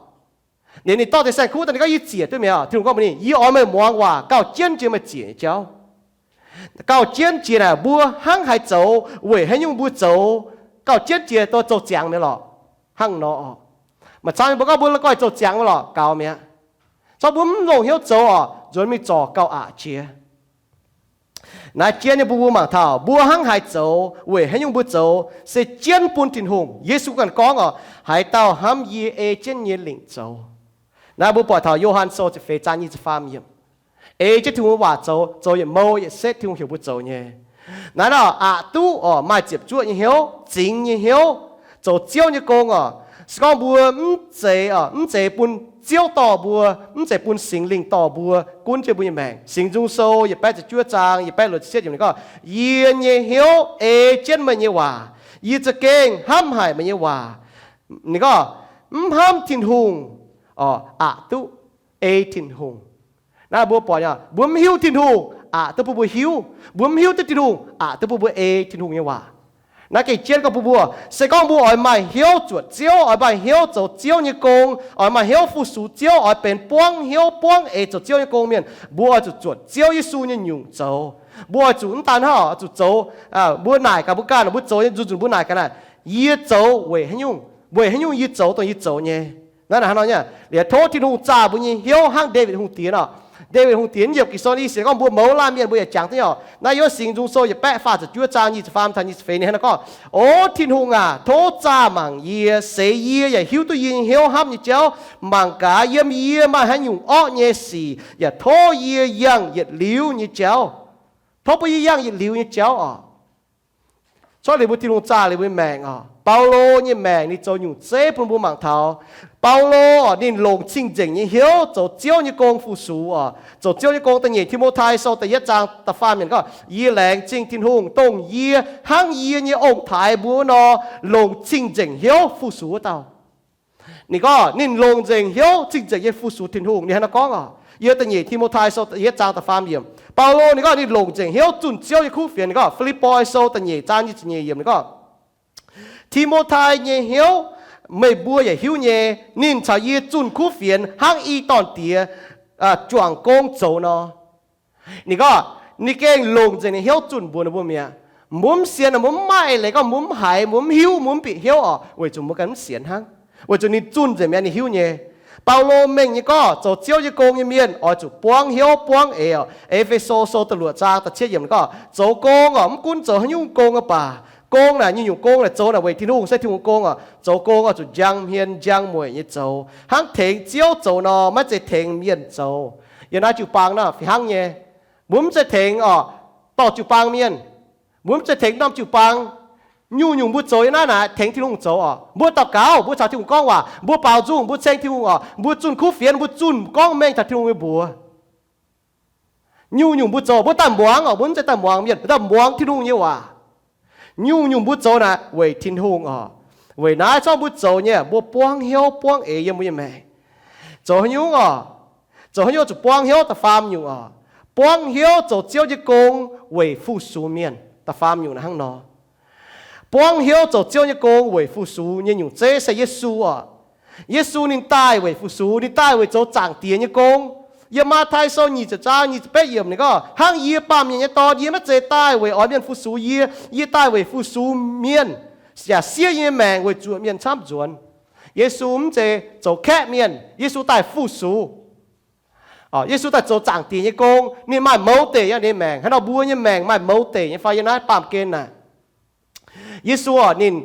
Ninh, ninh dorh deix saeng-kuv daaih ninh gorngv, yie ziec duqv mi'aqv. Tin-Hungh gorngv mbuox ninh, yie oix meih muangx waac gauh jienv jiex meih ziec nyei jauv. Gauh jienv jiex naaic mbuo hnangv haaix zoux, weic haaix nyungc mbuo zoux, gauh jienv jiex dongh zoux ziangx mi'aqv lorqc. Hnangv nor oc. Maaih camv mbuo gorngv mbuo la'guaih zoux ziangx mi'aqv lorqc, gaux mi'aqv. Zorqv mbuo mv longc hnyouv zoux oc, nzuonx mingh zorc gauh aqc jiex. Naaiv jienv nyei mbuo, mbuo mangc taux mbuo hnangv haaix zoux, weic haaix nyungc mbuo zoux, se jienv bun Tin-Hungh. Yesu ganh gorngv oc, haaix dauh hnamv yie, ei jienv yie nyei lingc zoux. Naaiv mbuo buatc taux Yo^han Sou ziepc feix zaang nyic ziepc faam yiemc. Ei jienv Tin-Hungh nyei waac zoux, zoux yietc mouh yietc setv Tin-Hungh heuc mbuo zoux nyei. Naaiv nor aqc duqv oc, maaih ziepc zuoqv nyei hnyouv, zingx nyei hnyouv, zoux Ziouv nyei gong oc. Se gorngv mbuo mv zeiz oc, mv zeiz bun Ziouv dorh mbuo, mv zeiz bun Singx Lingh dorh mbuo, gunv jienv mbuo nyei maengc. Singx Nzung Sou yietc baeqv ziepc juov zaang yietc baeqv luoqc ziepc cietv yiemc ninh gorngv, yie nyei hnyouv ei jienv meih nyei waac, yie za'gengh hnamv haic meih nyei waac. Ninh gorngv, mv hnamv Tin-Hungh oc, aqc duqv ei Tin-Hungh. Naaiv mbuo buatc, mbuo mv hiuv Tin-Hungh, aqc duqv bun mbuo hiuv. Mbuo mv hiuv duqv Tin-Hungh, aqc duqv bun mbuo ei Tin-Hungh nyei waac. Naaiv gengh jienv gorngv bun mbuo, se gorngv mbuo oix maaih hnyouv zuotc Ziouv, oix maaih hnyouv zoux Ziouv nyei gong, oix maaih hnyouv fu-sux Ziouv, oix benx buangv hnyouv buangv eix zoux Ziouv nyei gong mienh, mbuo oix zuqc zuotc Ziouv Yesu nyei nyungc zoux. Mbuo oix zuqc mv daan hnangv oix zuqc zoux, mbuo naaic gaax mbuo ganh, mbuo zoux nyei nzunc nzunc mbuo naaic gaax naaic, yie zoux weic haaix nyungc, weic haaix nyungc yie zoux dongh yie zoux nyei. Naaiv hnangv nor nyei, liuz tov Tin-Hungh zaah mbuo nyei hnyouv hnangv Ndaawitv Hungh Diex oc. Ndaawitv Hungh Diex yiem Ging-Sou naaiv i sienx gorngv mbuo mouz laanh mienh mbuo yaac jangx duqv nyei oc. Naaiv yiem Singx Nzung Sou yietc baeqv faah ziepc juov zaang nyic ziepc faam taux nyic ziepc feix ninh hnangv naaiv gorngv, O Tin-Hungh aac, tov zaah mangc yie, seix yie yaac hiuv duqv yie nyei hnyouv hnamv nyei jauv. Mangc gaax yiem yie maaih haaix nyungc orqv nyei sic, yaac tov yie yangh yietc liuz nyei jauv. Tov bun yie yangh yietc liuz nyei jauv oc. Corc liuz mbuo Tin-Hungh zaah liuz mbuo maengc oc. Baulo nyei maengc ninh zoux nyungc zeiv bun mbuo mangc taux. Baulo oc, ninh longc cing-nzengc nyei hnyouv zoux Ziouv nyei gong fu-sux oc. Zoux Ziouv nyei gong. Da'nyeic Ti^mo^tai Sou da'yietv zaang da'faam yiemc gorngv, Yie laengz zingh Tin-Hungh, dongh yie hnangv yie nyei ong-taaix mbuo wuov nor, longc cing-nzengc hnyouv fu-sux wuov dauh. Ninh gorngv ninh longc nzengc hnyouv cing-nzengc nyei fu-sux Tin-Hungh. Ninh hnangv naaiv gorngv oc, yiem da'nyeic Ti^mo^tai Sou da'yietv zaang da'faam yiemc. Baulo ninh gorngv ninh longc nzengc hnyouv zunh Ziouv nyei kuv fienx. Ninh gorngv Fi^lipv^poi Sou da'nyeic zaang nyic ziepc nyeic yiemc ninh gorngv, Ti^mo^tai nyei hnyouv meih mbuo yaac hiuv nyei. Ninh caux yie zunh kuv fienx hnangv i dorn-diex juangc gong zoux nor. Ninh gorngv ninh gengh longc nzengc ninh hnyouv zunh mbuox ninh mbuo mi'aqv. Mbuo mv sienx, mbuo mv maaih eix leiz gorngv mbuo mv haiz, mbuo mv hiuv, mbuo mv bieqc hnyouv oc, weic zuqc mbuo ganh mv sienx hnangv. Weic zuqc ninh zunh nzengc mi'aqv, ninh hiuv nyei. Baulo mengh nyei gorngv zoux Ziouv nyei gong nyei mienh oix zuqc buangv hnyouv buangv eix oc. E^fe^so Sou da'luoqc zaang da'cietv yiemc gorngv zoux gong oc, mv gunv zoux haaix nyungc gong aqv baac, gong naaic nyungc-nyungc gong naaic zoux naaic weic Tin-Hungh, se Tin-Hungh gong oc. Zoux gong oix zuqc njang hmien njang mueic nyei zoux, hnangv tengx Ziouv zoux nor, maiv zeiz tengx mienh zoux. Yiem naaiv jiu-baang naaiv fih hnangv nyei. Mbuo mv zeiz tengx oc, dorh jiu-baang mienh. Mbuo mv zeiz tengx norm jiu-baang. Nyungc-nyungc mbuo zoux yiem naaiv naaic tengx Tin-Hungh zoux oc. Mbuo daux gaux, mbuo caux Tin-Hungh gorngv waac, mbuo baaux nzung, mbuo ceng Tin-Hungh oc, mbuo zunh kuv fienx, mbuo zunh gorngv mengh taux Tin-Hungh nyei mbuox. Nyungc-nyungc mbuo zoux, mbuo daaih muangx oc, mbuo mv zeiz daaih muangx mienh, mbuo daaih muangx Tin-Hungh nyei waac. Nyungc-nyungc mbuo zoux naaic weic Tin-Hungh oc. Weic naaiv zorqv mbuo zoux nyei, mbuo buangv hnyouv buangv eix yiem mbuo nyei maengc. Zoux haaix nyungc oc? Zoux haaix nyungc zuqc buangv hnyouv? Da'faam nyungc oc, buangv hnyouv zoux Ziouv nyei gong weic fu-sux mienh. Da'faam nyungc naaic hnangv nor. Buangv hnyouv zoux Ziouv nyei gong weic fu-sux nyei nyungc zeiv se Yesu oc. Yesu ninh daaih weic fu-sux, ninh daaih weic zoux Zaangc Diex nyei gong. Yiem Matv^tai Sou nyic ziepc zaang nyic ziepc betv yiemc ninh gorngv, Hnangv yie, Baamh Mienh nyei Dorn, yie maiv zeiz daaih weic oix mienh fu-sux yie. Yie daaih weic fu-sux mienh, yaac siev yie nyei maengc weic zuoqc mienh camv nzuonx. Yesu mv zeiz zoux kaeqv mienh, Yesu daaih fu-sux. Yesu daaih zoux zaangc diex nyei gong, ninh maaih mouz deic nyei maengc. Hnangv nor mbuo nyei maengc maaih mouz deic nyei fai? Yiem naaiv baamh gen naaic, Yesu oc, ninh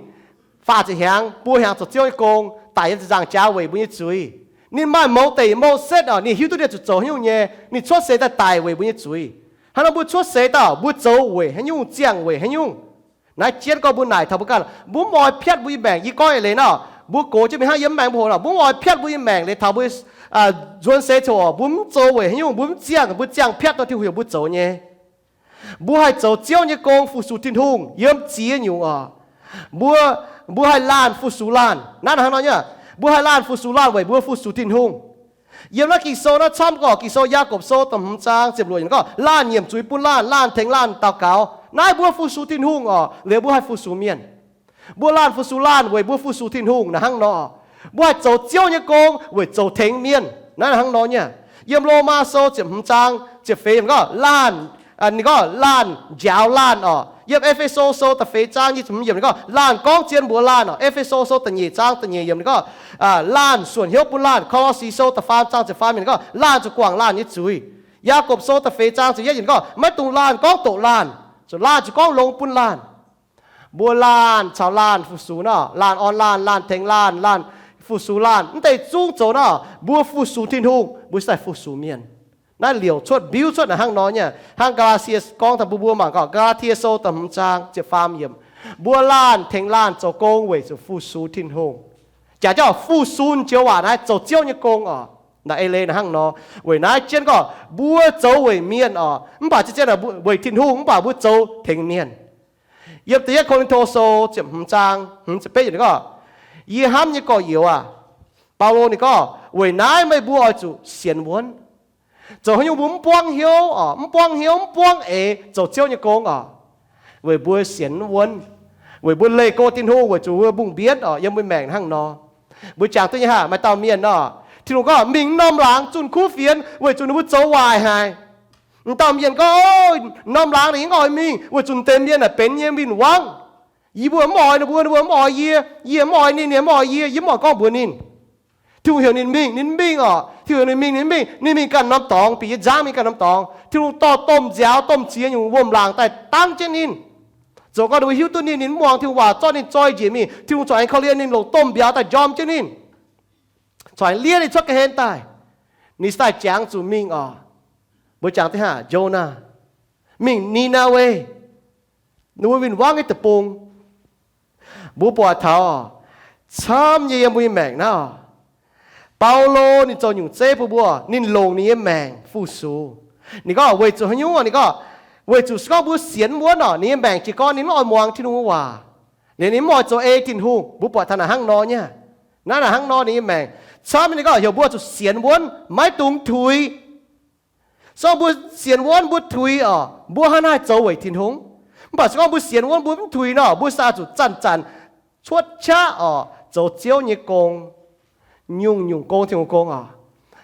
faah ziepc hnyangx, buo hnyangx zoux Ziouv nyei gong, daic yiem ziepc nzaangc jaax weic mbuo nyei zuiz. Ninh maaih mouz deic, mouz setv oc, ninh hiuv duqv ninh zuqc zoux haaix nyungc nyei. Ninh cuotv seix daaih daic weic mbuo nyei zuiz. Hnangv nor mbuo cuotv seix daaih, mbuo zoux weic haaix nyungc, ziangh weic haaix nyungc? Naaiv jienv gorngv mbuo naaic taux mbuo ganh, mbuo mv oix piatv mbuo nyei maengc. Yie gorngv eix leiz nor, mbuo gox jienv mingh hnangv yiem mv maengx mbuo hoc nor, mbuo mv oix piatv mbuo nyei maengc leiz taux mbuo nzuonx seix coc, mbuo mv zoux weic haiz nyungc, mbuo mv ziangh, mbuo ziangh piatv nor Tin-Hungh heuc mbuo zoux nyei. Mbuo haih zoux Ziouv nyei gong fu-sux Tin-Hungh yiem ziex nyungc oc. Mbuo, mbuo haih laanh fu-sux laanh. Naaiv hnangv nor nyei, mbuo haih laanh fu-sux laanh weic mbuo fu-sux Tin-Hungh. Yiem naaiv Ging-Sou naaiv camv gorqv, Ging-Sou Yaagorpc Sou da'hmz zaang ziepc luoqc yiemc gorngv, laanh nyiemc zuiz bun laanh, laanh tengx laanh daux gaux. Naaiv mbuo fu-sux Tin-Hungh oc, liuz mbuo haih fu-sux mienh. Mbuo laanh fu-sux laanh weic mbuo fu-sux Tin-Hungh naaiv hnangv nor. Mbuo haih zoux Ziouv nyei gong weic zoux tengx mienh. Naaiv hnangv nor nyei. Yiem Lomaa Sou ziepc hmz zaang ziepc feix yiemc gorngv, laanh, ninh gorngv laanh njaaux laanh oc. Yiem E^fe^so Sou da'feix zaang nyic ziepc hmz yiemc ninh gorngv, laanh gorngv zien mbuox laanh oc. E^fe^so Sou da'nyeic zaang da'nyeic yiemc ninh gorngv, laanh suonc hnyouv bun laanh. Ko^lo^si Sou da'faam zaang ziepc faam yiemc ninh gorngv, laanh zuqc guangc laanh nyei zuiz. Yaagorpc Sou da'feix zaang ziepc yietv yiemc ninh gorngv, maiv dungx laanh gorngv doqc laanh, zuqc laanh zuqc gorngv longx bun laanh. Mbuo laanh caux laanh fu-sux nor, laanh orn laanh, laanh tengx laanh, laanh fu-sux laanh, mv deix zungv zoux nor, mbuo fu-sux Tin-Hungh, mbuo se daaih fu-sux mienh. Naaiv liouc cuotv mbiuv cuotv naaiv hnangv nor nyei. Hnangv Gaa^laa^tie gorngv daaih mbuo, mbuo mangc gaax Gaa^laa^tie Sou da'hmz zaang ziepc faam yiemc, mbuo laanh tengx laanh zoux gong weic zuqc fu-sux Tin-Hungh. Jaax jauv fu-sux joux waac naaiv zoux Ziouv nyei gong oc. Naaiv eix leiz naaiv hnangv nor. Weic naaiv jienv gorngv mbuo zoux weic mienh oc, mv baac zien-zien weic Tin-Hungh, mv baac mbuo zoux tengx mienh. Yiem da'yietv Ko^lin^to Sou ziepc hmz zaang hmz ziepc betv yiemc ninh gorngv, yie hnamv nyei gorx-youz aah, Baulo ninh gorngv, weic naaiv meih mbuo oix zuqc sienx wuonv. Zoux haaix nyungc mbuo mv buangv hnyouv oc, mv buangv hnyouv, mv buangv eix zoux Ziouv nyei gong oc, weic mbuo sienx wuonv, weic mbuo leih go Tin-Hungh weic zuqc mbuo mbungh mbienv oc. Yiem mbuo maengc hnangv nor, mbuo jangx duqv nyei haah, maaih dauh mienh nor, Tin-Hungh gorngv mingh norm laangz zunh kuv fienx weic zuqc ninh mbuo zoux waaic haic. M'dauh mienh gorngv, norm laangz ninh mv oix mingh weic zuqc deix mienh naaic benx nyei win-wangv. Yie mbuo mv oix ninh mbuo, ninh mbuo mv oix yie, yie mv oix ninh, ninh mv oix yie, yie mv oix gorngv mbuox ninh. Tin-Hungh heuc ninh mingh, ninh mv mingh oc. Tin-Hungh heuc ninh mingh, ninh mv mingh. Ninh mingh ganh norm dorngx, bieqc yie nzangv mingh ganh norm dorngx. Tin-Hungh dorh domh nziaaux domh ziex nyungc wuom-laangc daaih dangv jienv ninh. Zoux gorngv ninh mbuo hiuv duqv ninh, ninh mv muangx Tin-Hungh waac, zorqv ninh zoi njiec mingh. Tin-Hungh corc aengx korv-lienh ninh longc domh mbiauz daaih njormh jienv ninh, corc aengx liev ninh cuotv ga'hlen daaih. Ninh se daaih jangx zuqc mingh oc. Mbuo jangx deix haah, Jonaa mingh Ni^naa^we, ninh mbuo win-wangv nyei deic-bung. Mbuo buatc taux camv nyei yiem mbuo nyei maengc naaiv oc, Baulo ninh zoux nyungc zeiv bun mbuo, ninh longc ninh nyei maengc fu-sux. Ninh gorngv weic zuqc haaix nyungc? Ninh gorngv weic zuqc se gorngv mbuo sienx wuonv oc, ninh nyei maengc jiez gorn ninh mv oix muangx Tin-Hungh nyei waac, liuz ninh mv oix zoux ei Tin-Hungh. Mbuo buatc taux naaic hnangv nor nyei. Naaiv naaic hnangv nor ninh nyei maengc. Camv nyei ninh gorngv heuc mbuo zuqc sienx wuonv, maiv dungx tuix. Se gorngv mbuo sienx wuonv mbuo tuix oc, mbuo hnangv naaiv haih zoux weic Tin-Hungh? Mv baac se gorngv mbuo sienx wuonv mbuo mv tuix nor, mbuo se zuqc zanc-zanc cuotv qaqv oc, zoux Ziouv nyei gong, nyungc-nyungc gong, Tin-Hungh gong oc.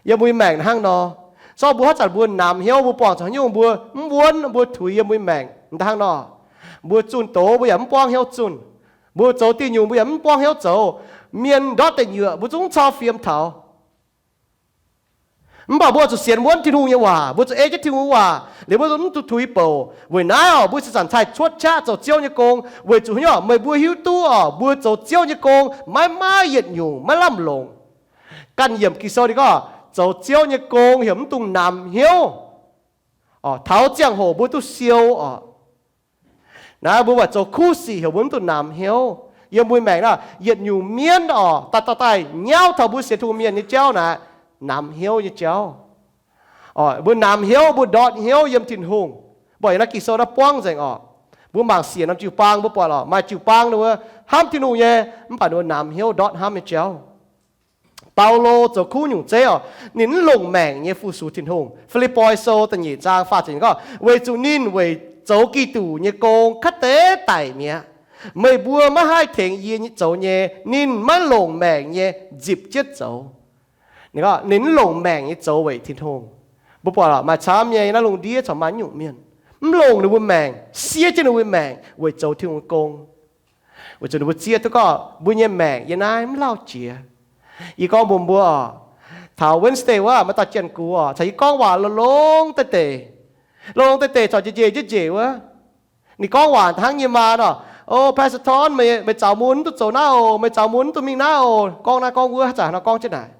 Yiem mbuo nyei maengc hnangv nor, se gorngv mbuo haaix zanc mbuo namx hnyouv, mbuo buangh zuqc haaix nyungc mbuo mv wuonv, mbuo tuix yiem mbuo nyei maengc hnangv nor, mbuo zunh doz mbuo yaac mv buangv hnyouv zunh. Mbuo zoux diuh nyungc mbuo yaac mv buangv hnyouv zoux. Mienh ndortv deic nyuoqc mbuo zungv cau fiem taux. Mv baac mbuo zuqc sienx wuonv Tin-Hungh nyei waac, mbuo zuqc ei jienv Tin-Hungh nyei waac, liuz mbuo mv zuqc tuix bouc. Weic naaiv oc, mbuo se zanc haih cuotv qaqv zoux Ziouv nyei gong. Weic zuqc haaix nyungc? Meih mbuo hiuv duqv oc, mbuo zoux Ziouv nyei gong maiv maaih yietc nyungc maiv lamh longc. Ganh yiemc Ging-Sou ninh gorngv zoux Ziouv nyei gong heuc mv dungx namx hnyouv, taux ziangh hoc mbuo duqv siou oc. Naaiv mbuo buatc zoux kuv sic heuc mbuo mv dungx namx hnyouv. Yiem mbuo maengc naaiv yietc nyungc mienv oc, daaih daaih daaih nyauv taux mbuo sienx Tin-Hungh mienh nyei jauv naaic, namx hnyouv nyei jauv. Mbuo namx hnyouv, mbuo ndortv hnyouv yiem Tin-Hungh. Mbuo yiem naaiv Ging-Sou naaiv buangv nzengc oc. Mbuo mangc siec norm jiu-baang mbuo buatc oc, maaih jiu-baang ninh mbuo hnamv Tin-Hungh nyei, mv baac ninh mbuo namx hnyouv ndortv hnamv nyei jauv. Baulo zoux kuv nyungc zeiv oc, ninh mv longc maengc nyei fu-sux Tin-Hungh. Fi^lipv^poi Sou da'nyeic zaang faah ziepc gorngv, weic zuqc ninh weic zoux Giduc nyei gong kaav deix daic mi'aqv. Meih mbuo maiv haih tengx yie zoux nyei. Ninh maiv longc maengc nyei nzipc jienv zoux. Ninh mv longc maengc nyei zoux weic Tin-Hungh. Mbuo buatc maaih camv nyei naaiv lungh ndiev corc maaih nyungc mienh mv longc ninh mbuo maengc, siev jienv ninh mbuo maengc weic zoux Tin-Hungh gong. Weic zuqc ninh mbuo zieqv duqv gorngv mbuo nyei maengc yiem naaiv mv lauh jiex. Yie gorngv mbuox mbuo oc, taux Wednesday wuov maaih dauh jien-gux oc, caux yie gorngv waac longx-longx deix deix, longx-longx deix deix, caux njiec njiec njiec njiec wuov. Ninh gorngv waac hnangv nyei maa nor, O, Pastor Ton, meih zaux mun mv duqv zoux naaiv oc, meih zaux mun mv duqv mingh naaiv oc, gorngv naaiv gorngv wuov, haaix zanc nor gorngv jienv naaic.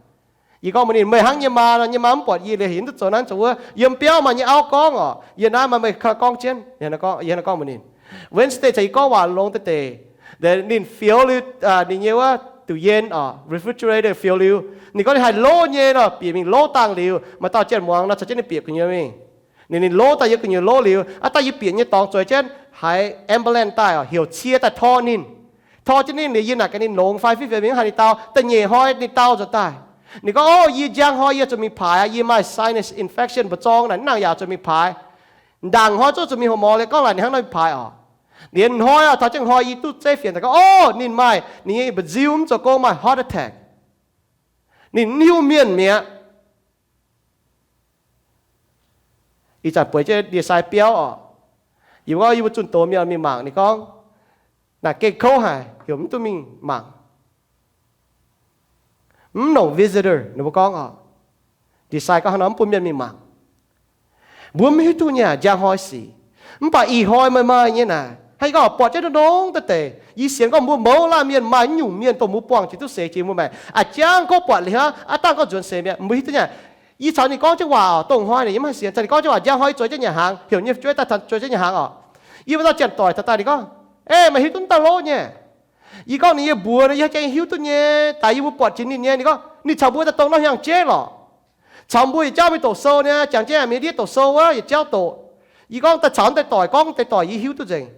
Yie gorngv mbuox ninh, Meih hnangv nyei maa nor, nyei maa mv buatc yie liuz heuc mv duqv zoux naaiv zoux wuov. Yiem biauv maaih nyei auv gorngv oc, yie naaiv maaih meih gorngv jienv. Yie hnangv gorngv mbuox ninh, Wednesday caux yie gorngv waac longx deix deix, ninh fioux liuz ninh nyei wuov duqv yien oc, refrigerator fioux liuz, ninh gorngv ninh haih lov nyei nor, bieqc mingh lov dangh liuz, maaih dauh jien-muangz nor caux jienv ninh bieqc gu'nyuoz mingh. Ninh, ninh lov daaih yiem gu'nyuoz lov liuz, aav dangh yie bieqc nyei dorngx zueiz jienv haiz ambulance daaih oc, heuc cie daaih tor ninh. Tor jienv ninh liuz yie naaic gaax ninh longx fai fiev fienx mingh, mv haaix ninh dau, da'nyeic hnoi ninh dau nzuonx daaih. Ninh gorngv, O, yie njang hnoi yie zuqc mingh paaix aqv, yie maaih sinus infection mbu'zorng naaic, mv nangc yaac zuqc mingh paaix. Ndaangc hnoi zungv zuqc mingh houx mor liuz gorngv laaic ninh hnangv nor mingh paaix oc. Liuz hnoi oc, taux jienv hnoi yie duqv zeiv fienx daaih gorngv, O, ninh maaih, ninh nyei mba'nziu mv zoux gong, maaih heart attack. Ninh mv hiuv mienh mi'aqv. Ih zanc bueix jienv ndie-sai biauv oc. Yie mbuo gorngv yie mbuo zunh doz mienh mingh mangc, ninh gorngv, Naaic gengh kouv haic, heuc mv duqv mingh mangc. Mv longc visitor, ninh mbuo gorngv oc. Ndie-sai gorngv hnangv nor mv bun mienh mingh mangc. Mbuo mv hiuv duqv nyei aqv, njang hnoi sic. Mv baac ih hnoi maaih maaih nyei naaic, hnangv yie gorngv buatc jienv nongx deix deix. Yie sienx gorngv mbuo mouz laanh mienh maaih nyungc mienh dongh mbuo buangh jiex duqv seix jiex mbuo maengc. A'jangv gorngv buatc liuz aqv, aav dangh gorngv nzuonx seix mi'aqv, mbuo hiuv duqv nyei. Yie caux ninh gorngv jienv waac oc, dongh hnoi naaic yie mv haih sienx, caux ninh gorngv jienv waac, njang hnoi yie zueiz jienv nyanc hnaangx, heuc nyei fu'jueiv daaih zueiz jienv nyanc hnaangx oc. Yie mbuo dauh janx-doic taux daaih ninh gorngv, Ei, meih hiuv duqv dauh lov nyei? Yie gorngv, Ninh yie mbuox nor, yie haiz gengh hiuv duqv nyei, daaih yie mbuo buatc jiex ninh nyei. Ninh gorngv ninh caux mbuo daaih dongh norm hnyangx-jeiv lorqc. Caux mbuo yietc jauv mingh doqc sou nyei, jangx jienv mingh ndiev doqc sou wuov yietc jauv doqc. Yie gorngv daaih caux deix doic gorngv, deix doic yie hiuv duqv nzengc.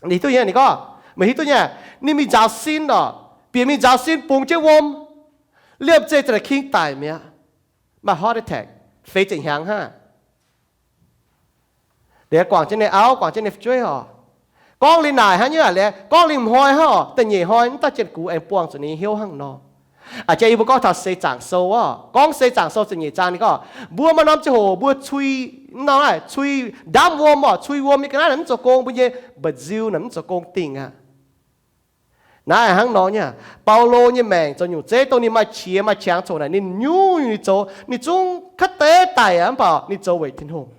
Ninh duqv nyei, ninh gorngv, Meih hiuv duqv nyei, ninh mingh nzaaux sin oc, bieqc mingh nzaaux sin bungx jienv wuom, liemh zeih zanc naaic king daic mi'aqv, maaih heart attack, feix ziepc hnyangx hnangv. Liuz guangc jienv ninh auv, guangc jienv ninh fu'jueiv oc. Gorngv liuz naaic hnangv nyei aqv, liuz gorngv liuz hnoi hnangv oc, da'nyeic hnoi mv dauh jien-gux aengx buangh zuqc ninh nyei hnyouv hnangv nor. A'jang yie mbuo gorngv taux Seix Zaangc Sou oc, gorngv Seix Zaangc Sou ziepc nyeic zaang ninh gorngv, mbuo maaih norm ziangh hoc mbuo cui, norm cui ndamv wuom oc, cui wuom nyei ga'naaiv naaic mv zoux gong, mbuo nyei mba'nziu naaic mv zoux gong dingh aqv. Naaiv hnangv nor nyei, Baulo nyei maengc zoux nyungc zeiv dongh ninh maaih qiex maaih qangx coc naaic, ninh nyungc-nyungc ninh zoux, ninh zungv kaav deix daic aqv, mv baac ninh zoux weic Tin-Hungh.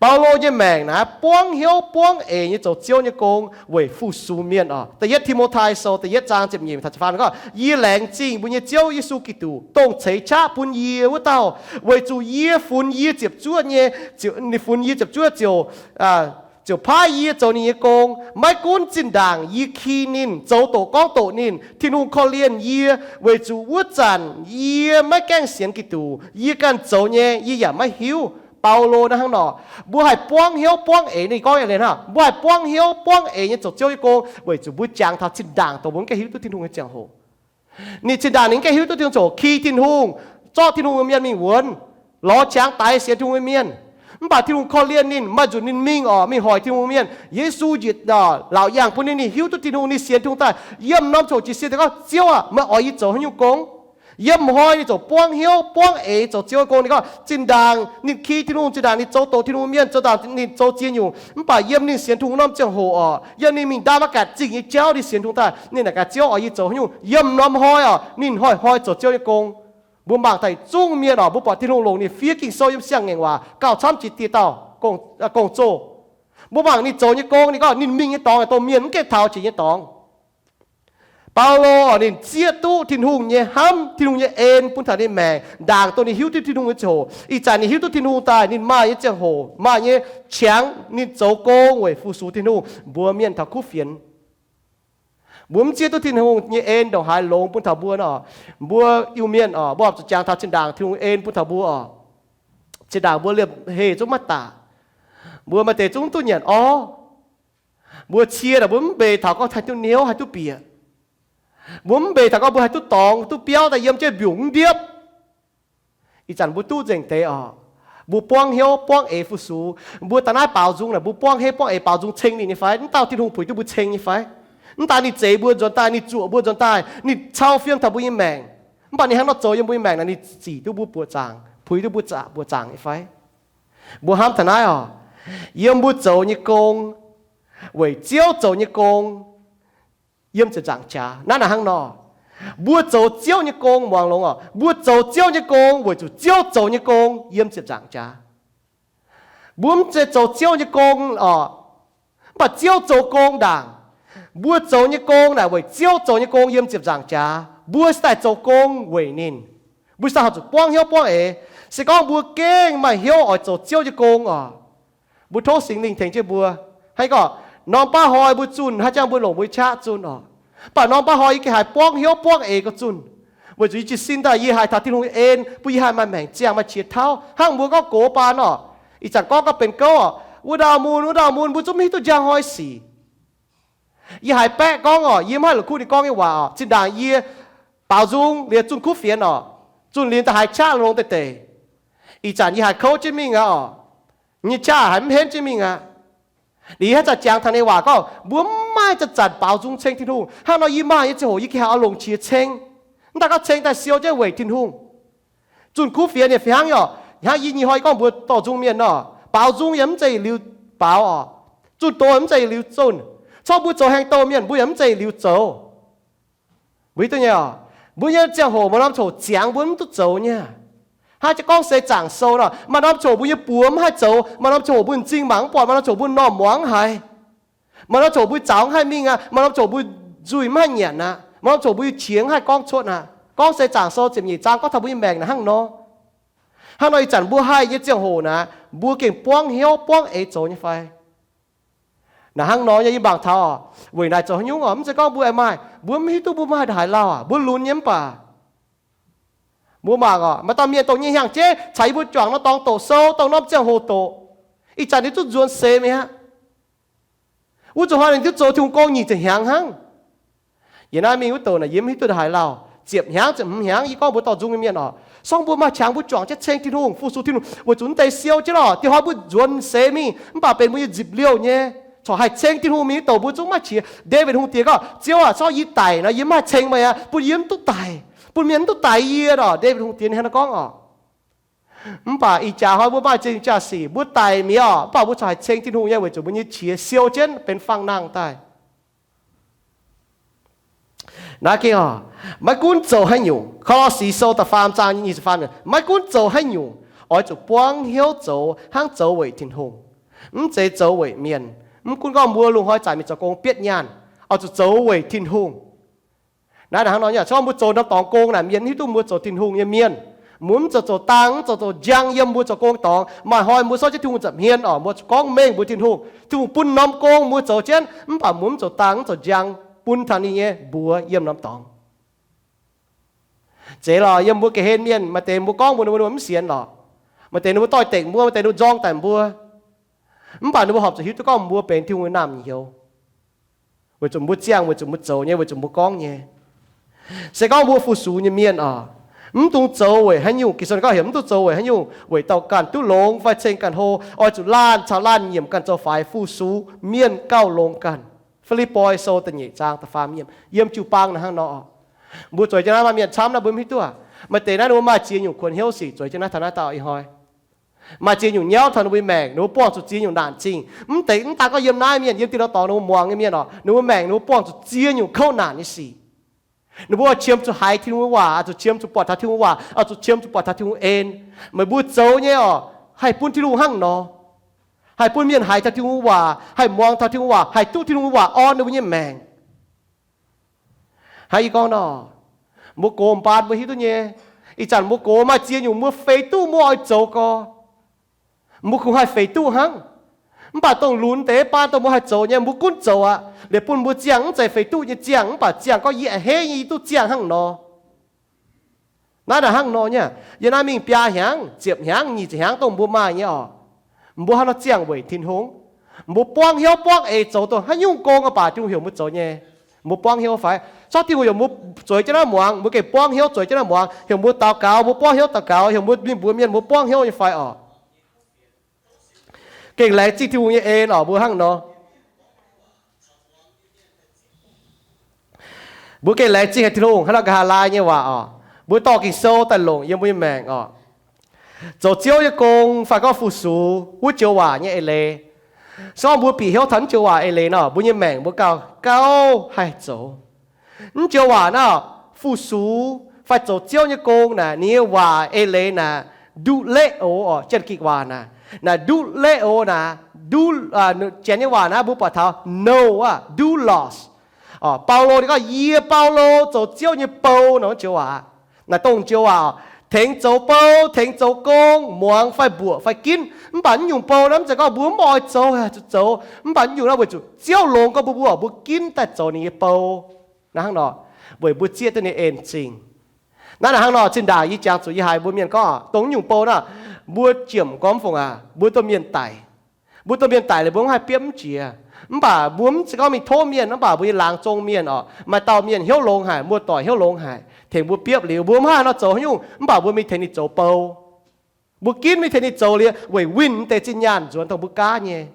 Baulo nyei maengc naaiv buangv hnyouv buangv eix nyei zoux Ziouv nyei gong weic fu-sux mienh oc. Da'yietv Ti^mo^tai Sou da'yietv zaang ziepc nyeic taux ziepc faam gorngv, Yie laengz zingh mbuo nyei Ziouv Yesu Giduc, dongh ceix qaqv bun yie wuov dauh, weic zuqc yie funx yie ziepc zuoqv nyei, ninh funx yie ziepc zuoqv ziouc, ziouc paaiv yie zoux ninh nyei gong, maiv gunv zinh ndaangc yie ki ninh, zoux doqc gorngv doqc ninh. Tin-Hungh korv-lienh yie, weic zuqc wuov zanc yie maiv gaengh sienx Giduc, yie ganh zoux nyei yie yaac maiv hiuv. Baulo naaiv hnangv nor, mbuo haih buangv hnyouv buangv eix, ninh gorngv hnangv, mbuo haih buangv hnyouv buangv eix nyei zoux Ziouv nyei gong weic zuqc mbuo jangx taux zinh ndaangc dongh mbuo mv gaengh hiuv duqv Tin-Hungh nyei ziangh hoc. Ninh zinh ndaangc ninh mv gaengh hiuv duqv Tin-Hungh zoux, ki Tin-Hungh, zorqv Tin-Hungh nyei mienh mingh wuonx, lorz qangx daix sienx Tin-Hungh nyei mienh. Mv baac Tin-Hungh korv-lienh ninh, maaih nzunc ninh mingh oc, mingh hoic Tin-Hungh mienh. Yesu njiec, laauc yaangh bun ninh, ninh hiuv duqv Tin-Hungh, ninh sienx Tin-Hungh daaih, yiem norm ziangh hoc jiez sin ninh gorngv, Ziouv aac, meih oix yie zoux haaix nyungc gong? Yiem hnoi ninh ziouc buangv hnyouv buangv eix zoux Ziouv nyei gong. Ninh gorngv zinh ndaangc ninh ki Tin-Hungh, zinh ndaangc ninh zoux doqc Tin-Hungh mienh, zoux ndaangc ninh zoux ziex nyungc, mv baac yiem ninh sienx Tin-Hungh norm ziangh hoc oc, yiem ninh mingh Ndaamaqv Gatc zingh nyei jauv, ninh sienx Tin-Hungh daaih, ninh naaic gaax Ziouv oix yie zoux haaix nyungc. Yiem norm hnoi oc, ninh hnoi-hnoi zoux Ziouv nyei gong. Mbuo mangc daaih zungv mienh oc, mbuo buatc Tin-Hungh longc ninh fiev Ging-Sou yiem siang-ngaengc waac gauh camv jiex dieh dauh gong-zoh. Mbuo mangc ninh zoux nyei gong, ninh gorngv ninh mingh nyei dorngx dongh mienh mv gaengh taux jiex nyei dorngx. Baulo oc, ninh zieqv duqv Tin-Hungh nyei hnamv, Tin-Hungh nyei en bun taux ninh maengc ndaangc dongh ninh hiuv duqv Tin-Hungh nyei ziangh hoc. Ih zanc ninh hiuv duqv Tin-Hungh daaih, ninh maaih nyei ziangh hoc, maaih nyei qangx ninh zoux gong weic fu-sux Tin-Hungh. Mbuo mienh taux kuv fienx, mbuo mv zieqv duqv Tin-Hungh nyei en ndongc haaix longx bun taux mbuo nor, mbuo Iu-Mienh oc, mbuo zuqc jangx taux zinh ndaangc Tin-Hungh en bun taux mbuo oc. Zinh ndaangc mbuo liemh heh zungv maiv daaih, mbuo maaih deix zungv duqv nyanc orv. Mbuo cie naaic mbuo mv mbeix taux gorngv haih duqv hnyouv haih duqv bieqc. Mbuo mv mbeix taux gorngv mbuo haih duqv dorngx duqv biauv daaih yiem jienv mbiungc mv ndiepv. Ih zanc mbuo duqv nzengc deix oc. Mbuo buangv hnyouv buangv eix fu-sux. Mbuo daaih naaiv baaux nzung naaic, mbuo buangv hnyouv buangv eix baaux nzung ceng ninh nyei fai? Mv dauh Tin-Hungh puix duqv mbuo ceng nyei fai? Mv daaih ninh zeix mbuo nzuonx daaih, ninh zuoqc mbuo nzuonx daaih, ninh cau fiem taux mbuo nyei maengc. Mv baac ninh hnangv nor zoux yiem mbuo nyei maengc naaic, ninh zic duqv mbuo buoqc zaangc, puix duqv mbuo buoqc zaangc nyei fai? Mbuo hnamv taux naaiv oc. Yiem mbuo zoux nyei gong, weic Ziouv zoux nyei gong yiem ziepc nzaangc jaax. Naaiv naaic hnangv nor, mbuo zoux Ziouv nyei gong, muangx longx oc, mbuo zoux Ziouv nyei gong weic zuqc Ziouv zoux nyei gong yiem ziepc nzaangc jaax. Mbuo mv zeiz zoux Ziouv nyei gong oc, mv baac Ziouv zoux gong ndaangc. Mbuo zoux nyei gong naaic weic Ziouv zoux nyei gong yiem ziepc nzaangc jaax. Mbuo se daaih zoux gong weic ninh. Mbuo se daaih horpc zuqc buangv hnyouv buangv eix. Se gorngv mbuo gengh maaih hnyouv oix zoux Ziouv nyei gong oc, mbuo tov Singx Lingh tengx jienv mbuo. Hnangv gorngv norm baav hnoi mbuo zunh, haaix jangx mbuo longc mbuo qaqv zunh oc. Mv baac norm baav hnoi yie gengh haih buangv hnyouv buangv eix gorngv zunh, weic zuqc yie jiez sin daaih yie haih taux Tin-Hungh nyei en, bun yie haih maaih maengc ziangh maaih qiex tauv. Hnangv mbuo gorngv gox baan oc, ih zanc gorngv gauh benx gouv oc, wuov ndau mun wuov ndau mun, mbuo zungv mv hiuv duqv njang hnoi sic. Yie haiz baeqv gorngv oc, yie mv haih la'kuqv ninh gorngv nyei waac oc. Zinh ndaangc yie baaux nzung liuz zunh kuv fienx oc, zunh liuz da'haiz qaqv longx deix deix. Ih zanc yie haiz kouv jienv mingh aqv oc. Nyei qaqv haiz mv henv jienv mingh aqv. Liuz yie haaix zanc jangx taux ninh waac gorngv mbuo mv maaih zanc-zanc baaux nzung ceng Tin-Hungh. Hnangv nor yie maaih nyei ziangh hoc yie gengh haih oix longc qiex ceng. Mv daaih gorngv ceng daaih siou jienv weic Tin-Hungh. Zunh kuv fienx nyei fih hnangv oc, hnangv yie nyei hnoi gorngv mbuo dorh nzung mienh nor, baaux nzung yaac mv zeiz yietc liuz baaux oc. Zunh doz mv zeiz yietc liuz zunh. Corc mbuo zoux haengh douh mienh mbuo yaac mv zeiz yietc liuz zoux. Mbuo hiuv duqv nyei oc, mbuo nyei ziangh hoc maaih norm ziangh hoc mbuo mv duqv zoux nyei. Hnangv jiex gorngv seix zaangc sou nor, maaih norm ziangh hoc mbuo nyei buoz mv haih zoux, maaih norm ziangh hoc mbuo m'zing mangc mv buatc, maaih norm ziangh hoc mbuo m'normh muangx mv haiz, maaih norm ziangh hoc mbuo zaux mv haih mingh aqv, maaih norm ziangh hoc mbuo nzuih mv haih nyanc aqv, maaih norm ziangh hoc mbuo nyei qiex mv haih gorngv cuotv aqv. Gorngv seix zaangc sou ziepc nyeic zaang gorngv taux mbuo nyei maengc naaic hnangv nor. Hnangv nor ih zanc mbuo haih nyei ziangh hoc naaic, mbuo gengh buangv hnyouv buangv eix zoux nyei fai? Naaic hnangv nor nyei yie mangc taux oc, weic naaic zoux haaix nyungc oc, mv zeiz gorngv mbuo aengx maaih, mbuo mv hiuv duqv mbuo maaih haaix lauh aqv, mbuo lunx nyei mv baac mbuo mangc oc, maaih dauh mienh dongh nyei hnyangx-jeiv caux yie mbuo juangc norm dorngx doqc sou, dongh norm ziangh hoc doqc, ih zanc ninh zungv nzuonx seix mi'aqv. Wuov zuqc hnoi ninh duqv zoux Tin-Hungh gong nyic ziepc hnyangx hnangv. Yie naaiv mingh wuov douc naaic yie mv hiuv duqv haaix lauh, ziepc hnyangx ziepc hmz hnyangx yie gorngv mbuox dorh nzung nyei mienh oc, sorng mbuo maaih qangx mbuo juangc jienv ceng Tin-Hungh, fu-sux Tin-Hungh, weic zuqc mv deix siou jienv oc, dieh hnoi mbuo nzuonx seix mingh mv baac benx mbuo nyei nzipc liouh nyei. Corc haih ceng Tin-Hungh mingh wuov douc mbuo zungv maiv qiex. Ndaawitv Hungh diex gorngv, Ziouv aac, corc yie daic nor yie mv haih ceng meih aqv, bun yie mv duqv daic, bun mienh mv duqv daix yie oc. Ndaawitv Hungh diex ninh hnangv naaiv gorngv oc. Mv baac ih jaax hnoi mbuo maaih ziex nyungc jaa-sic, mbuo daic mi'aqv oc, mv baac mbuo corc haih ceng Tin-Hungh nyei weic zuqc mbuo nyei qiex siou jienv benx fangx-nangh daaih. Naaiv gengh oc, maiv gunv zoux haaix nyungc, Ko^lo^si Sou da'faam zaang nyic ziepc faam, maiv gunv zoux haaix nyungc, oix zuqc buangv hnyouv zoux hnangv zoux weic Tin-Hungh, mv zeiz zoux weic mienh. Mv gunv gorngv mbuo lungh hnoi zanc mingh zoux gong bietv nyaanh, oix zuqc zoux weic Tin-Hungh. Naaiv hnangv nor nyei, se gorngv mbuo zoux norm dorngx gong naaic, mienh mv hiuv duqv mbuo zoux Tin-Hungh nyei mienh. Mbuo mv zoux zoux dang, mv zoux zoux njang yiem mbuo zoux gong dorngx. Maaih hnoi mbuo sortv jienv Tin-Hungh nza'hmien oc, mbuo gorngv mengh mbuox Tin-Hungh, Tin-Hungh bun norm gong mbuo zoux jienv, mv baac mbuo mv zoux dang mv zoux njang bun taux ninh nyei mbuox yiem norm dorngx. Zeiz lorqc, yiem mbuo ga'hlen mienh maaih deix mbuo gorngv mbuox ninh mbuo, ninh mbuo mv sienx lorqc. Maaih deix ninh mbuo doix-dekc mbuo, maaih deix ninh mbuo nzorng daic mbuo. Mv baac ninh mbuo horpc zuqc hiuv duqv gorngv mbuo benx Tin-Hungh nyei naamh nyouz, weic zuqc mbuo ziangh, weic zuqc mbuo zoux nyei, weic zuqc mbuo gorngv nyei. Se gorngv mbuo fu-sux nyei mienh oc, mv dungx zoux weic haaix nyungc. Ging-Sou gorngv heuc mv dungx zoux weic haaix nyungc, weic dauh ganh duqv longx fai ceng ganh hlo, oix zuqc laanh caux laanh nyiemc ganh zoux faix fu-sux mienh gauh longx ganh. Fi^lipv^poi Sou da'nyeic zaang da'faam yiemc, yiem jiu-baang naaiv hnangv nor. Mbuo zueiz jienv naaiv maaih mienh camv naaiv mbuo mv hiuv duqv. Maaih deix naaiv ninh mbuo maaih ziex nyungc kuonx hnyouv sic zueiz jienv naaiv taux naaiv dauh ih hnoi. Maaih ziex nyungc nyauv taux ninh mbuo nyei maengc, ninh mbuo buangh zuqc ziex nyungc naanc zingh. Mv deix mv daan gorngv yiem naaiv mienh, yiem dieh norm dorngx ninh mbuo muangx nyei mienh oc, ninh mbuo maengc ninh mbuo buangh zuqc ziex nyungc kouv naanc nyei sic. Ninh mbuo oix qiemx zuqc haiz Tin-Hungh nyei waac, oix zuqc qiemx zuqc buatc taux Tin-Hungh waac, oix zuqc qiemx zuqc buatc taux Tin-Hungh en. Meih mbuo zoux nyei oc, haih bun Tin-Hungh hnangv nor, haih bun mienh haiz taux Tin-Hungh waac, haih muangx taux Tin-Hungh waac, haih duqv Tin-Hungh waac orn ninh mbuo nyei maengc. Hnangv yie gorngv nor, mbuo gox mbaan mbuo hiuv duqv nyei. Ih zanc mbuo gox maaih ziex nyungc mbuo feix duqv mbuo oix zoux gorx, mbuo kungx haih feix duqv hnangv. Mv baac dongh lunx deix baan dongh mbuo haih zoux nyei, mbuo gunv zoux aqv. Liuz bun mbuo ziangh mv zeiz feix duqv nyei ziangh, mv baac ziangh gorngv yie a'hneiv nyei yie duqv ziangh hnangv nor. Naaiv naaic hnangv nor nyei. Yiem naaiv mingh biaa hnyangx, ziepc hnyangx, nyic ziepc hnyangx dongh mbuo maaih nyei oc, mbuo hnangv nor ziangh weic Tin-Hungh. Mbuo buangv hnyouv buangv eix zoux dongh haaix nyungc gong baac Tin-Hungh heuc mbuo zoux nyei. Mbuo buangv hnyouv fai? Corc Tin-Hungh heuc mbuo zueiz jienv naaiv muangx, mbuo gengh buangv hnyouv zueiz jienv naaiv muangx. Heuc mbuo daux gaux, mbuo buangv hnyouv daux gaux. Heuc mbuo mingh mbuox mienh, mbuo buangv hnyouv nyei fai oc? Gengh laengz zingh Tin-Hungh nyei en oc, mbuo hnangv nor. Mbuo gengh laengz zingh haic Tin-Hungh hnangv nor nqa'haav laai nyei waac oc. Mbuo dorh Ging-Sou daaih longc yiem mbuo nyei maengc oc. Zoux Ziouv nyei gong fai gorngv fu-sux wuov joux waac nyei eix leiz, Se gorngv mbuo bieqc hnyouv taux naaiv joux waac eix leiz nor, mbuo nyei maengc mbuo gauh gauh haih zoux. Naaiv joux waac naaiv, fu-sux fai zoux Ziouv nyei gong naaic, ninh nyei waac eix leiz naaic, doulos oc, Janx-Gikc waac naaic, naaic doulos naaic, doulos, Janx nyei waac naaiv mbuo buatc taux know aqv, doulos. Baulo ninh gorngv, yie Baulo zoux Ziouv nyei bou nor, joux waac. Naaic dongh joux waac, tengx zoux bou, tengx zoux gong, muangx fai mbuoqc fai ginv. Mv baac naaiv nyungc bou naaiv mv zeiz gorngv mbuo mv oix zoux, zuqc zoux. Mv baac naaiv nyungc naaiv weic zuqc Ziouv longx gorngv mbuo, mbuo, mbuo ginv daaih zoux ninh nyei bou. Naaiv hnangv nor, weic mbuo zieqv duqv ninh en zingh. Naaiv, naaiv hnangv nor, zinh ndaangc yie jangx zuqc yie haiz mbuo mienh gorngv, dongh naaiv nyungc bou naaiv, mbuo jiem gormx fungc aac, mbuo domh mienh daic. Mbuo domh mienh daic liuz mbuo mv haih biopv mv jiex. Mv baac mbuo mv zeiz gorngv mingh tov mienh, mv baac mbuo nyei laangz zong mienh oc, maaih dauh mienh hnyouv longx haic, muoz-doic hnyouv longx haic, tengx mbuo biopv liuz, mbuo mv haih nor zoux haaix nyungc, mv baac mbuo mingh tengx ninh zoux bou. Mbuo ginv mingh tengx ninh zoux liuz weic winh deix zinh nyaanh nzuonx dongh mbuo gaav nyei.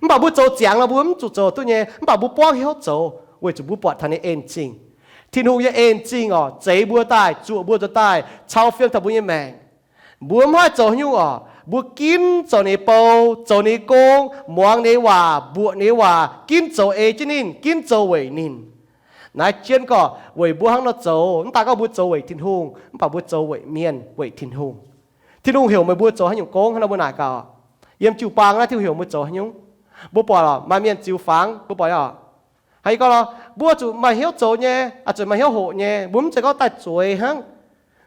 Mv baac mbuo zoux ziangx nor mbuo mv zuqc zoux duqv nyei, mv baac mbuo buangv hnyouv zoux weic zuqc mbuo buatc taux ninh en zingh. Tin-Hungh nyei en zingh oc, zeix mbuo daaih, zuoqc mbuo nzuonx daaih, cau fiem taux mbuo nyei maengc. Mbuo mv haih zoux haaix nyungc oc, mbuo ginv zoux ninh nyei bou, zoux ninh nyei gong, muangx ninh nyei waac, mbuoqc ninh nyei waac, ginv zoux ei jienv ninh, ginv zoux weic ninh. Naaiv jienv gorngv weic mbuo hnangv nor zoux, mv daaih gorngv mbuo zoux weic Tin-Hungh, mv baac mbuo zoux weic mienh, weic Tin-Hungh. Tin-Hungh heuc meih mbuo zoux haaix nyungc gong hnangv nor mbuo naaic gaax. Yiem jiu-baang naaiv Tin-Hungh heuc mbuo zoux haaix nyungc? Mbuo buatc maaih mienh ziux fangx, mbuo buatc oc. Hnangv yie gorngv nor, mbuo zuqc maaih hnyouv zoux nyei, zuqc maaih hnyouv hoqc nyei, mbuo mv zeiz gorngv daaih zueiz hnangv.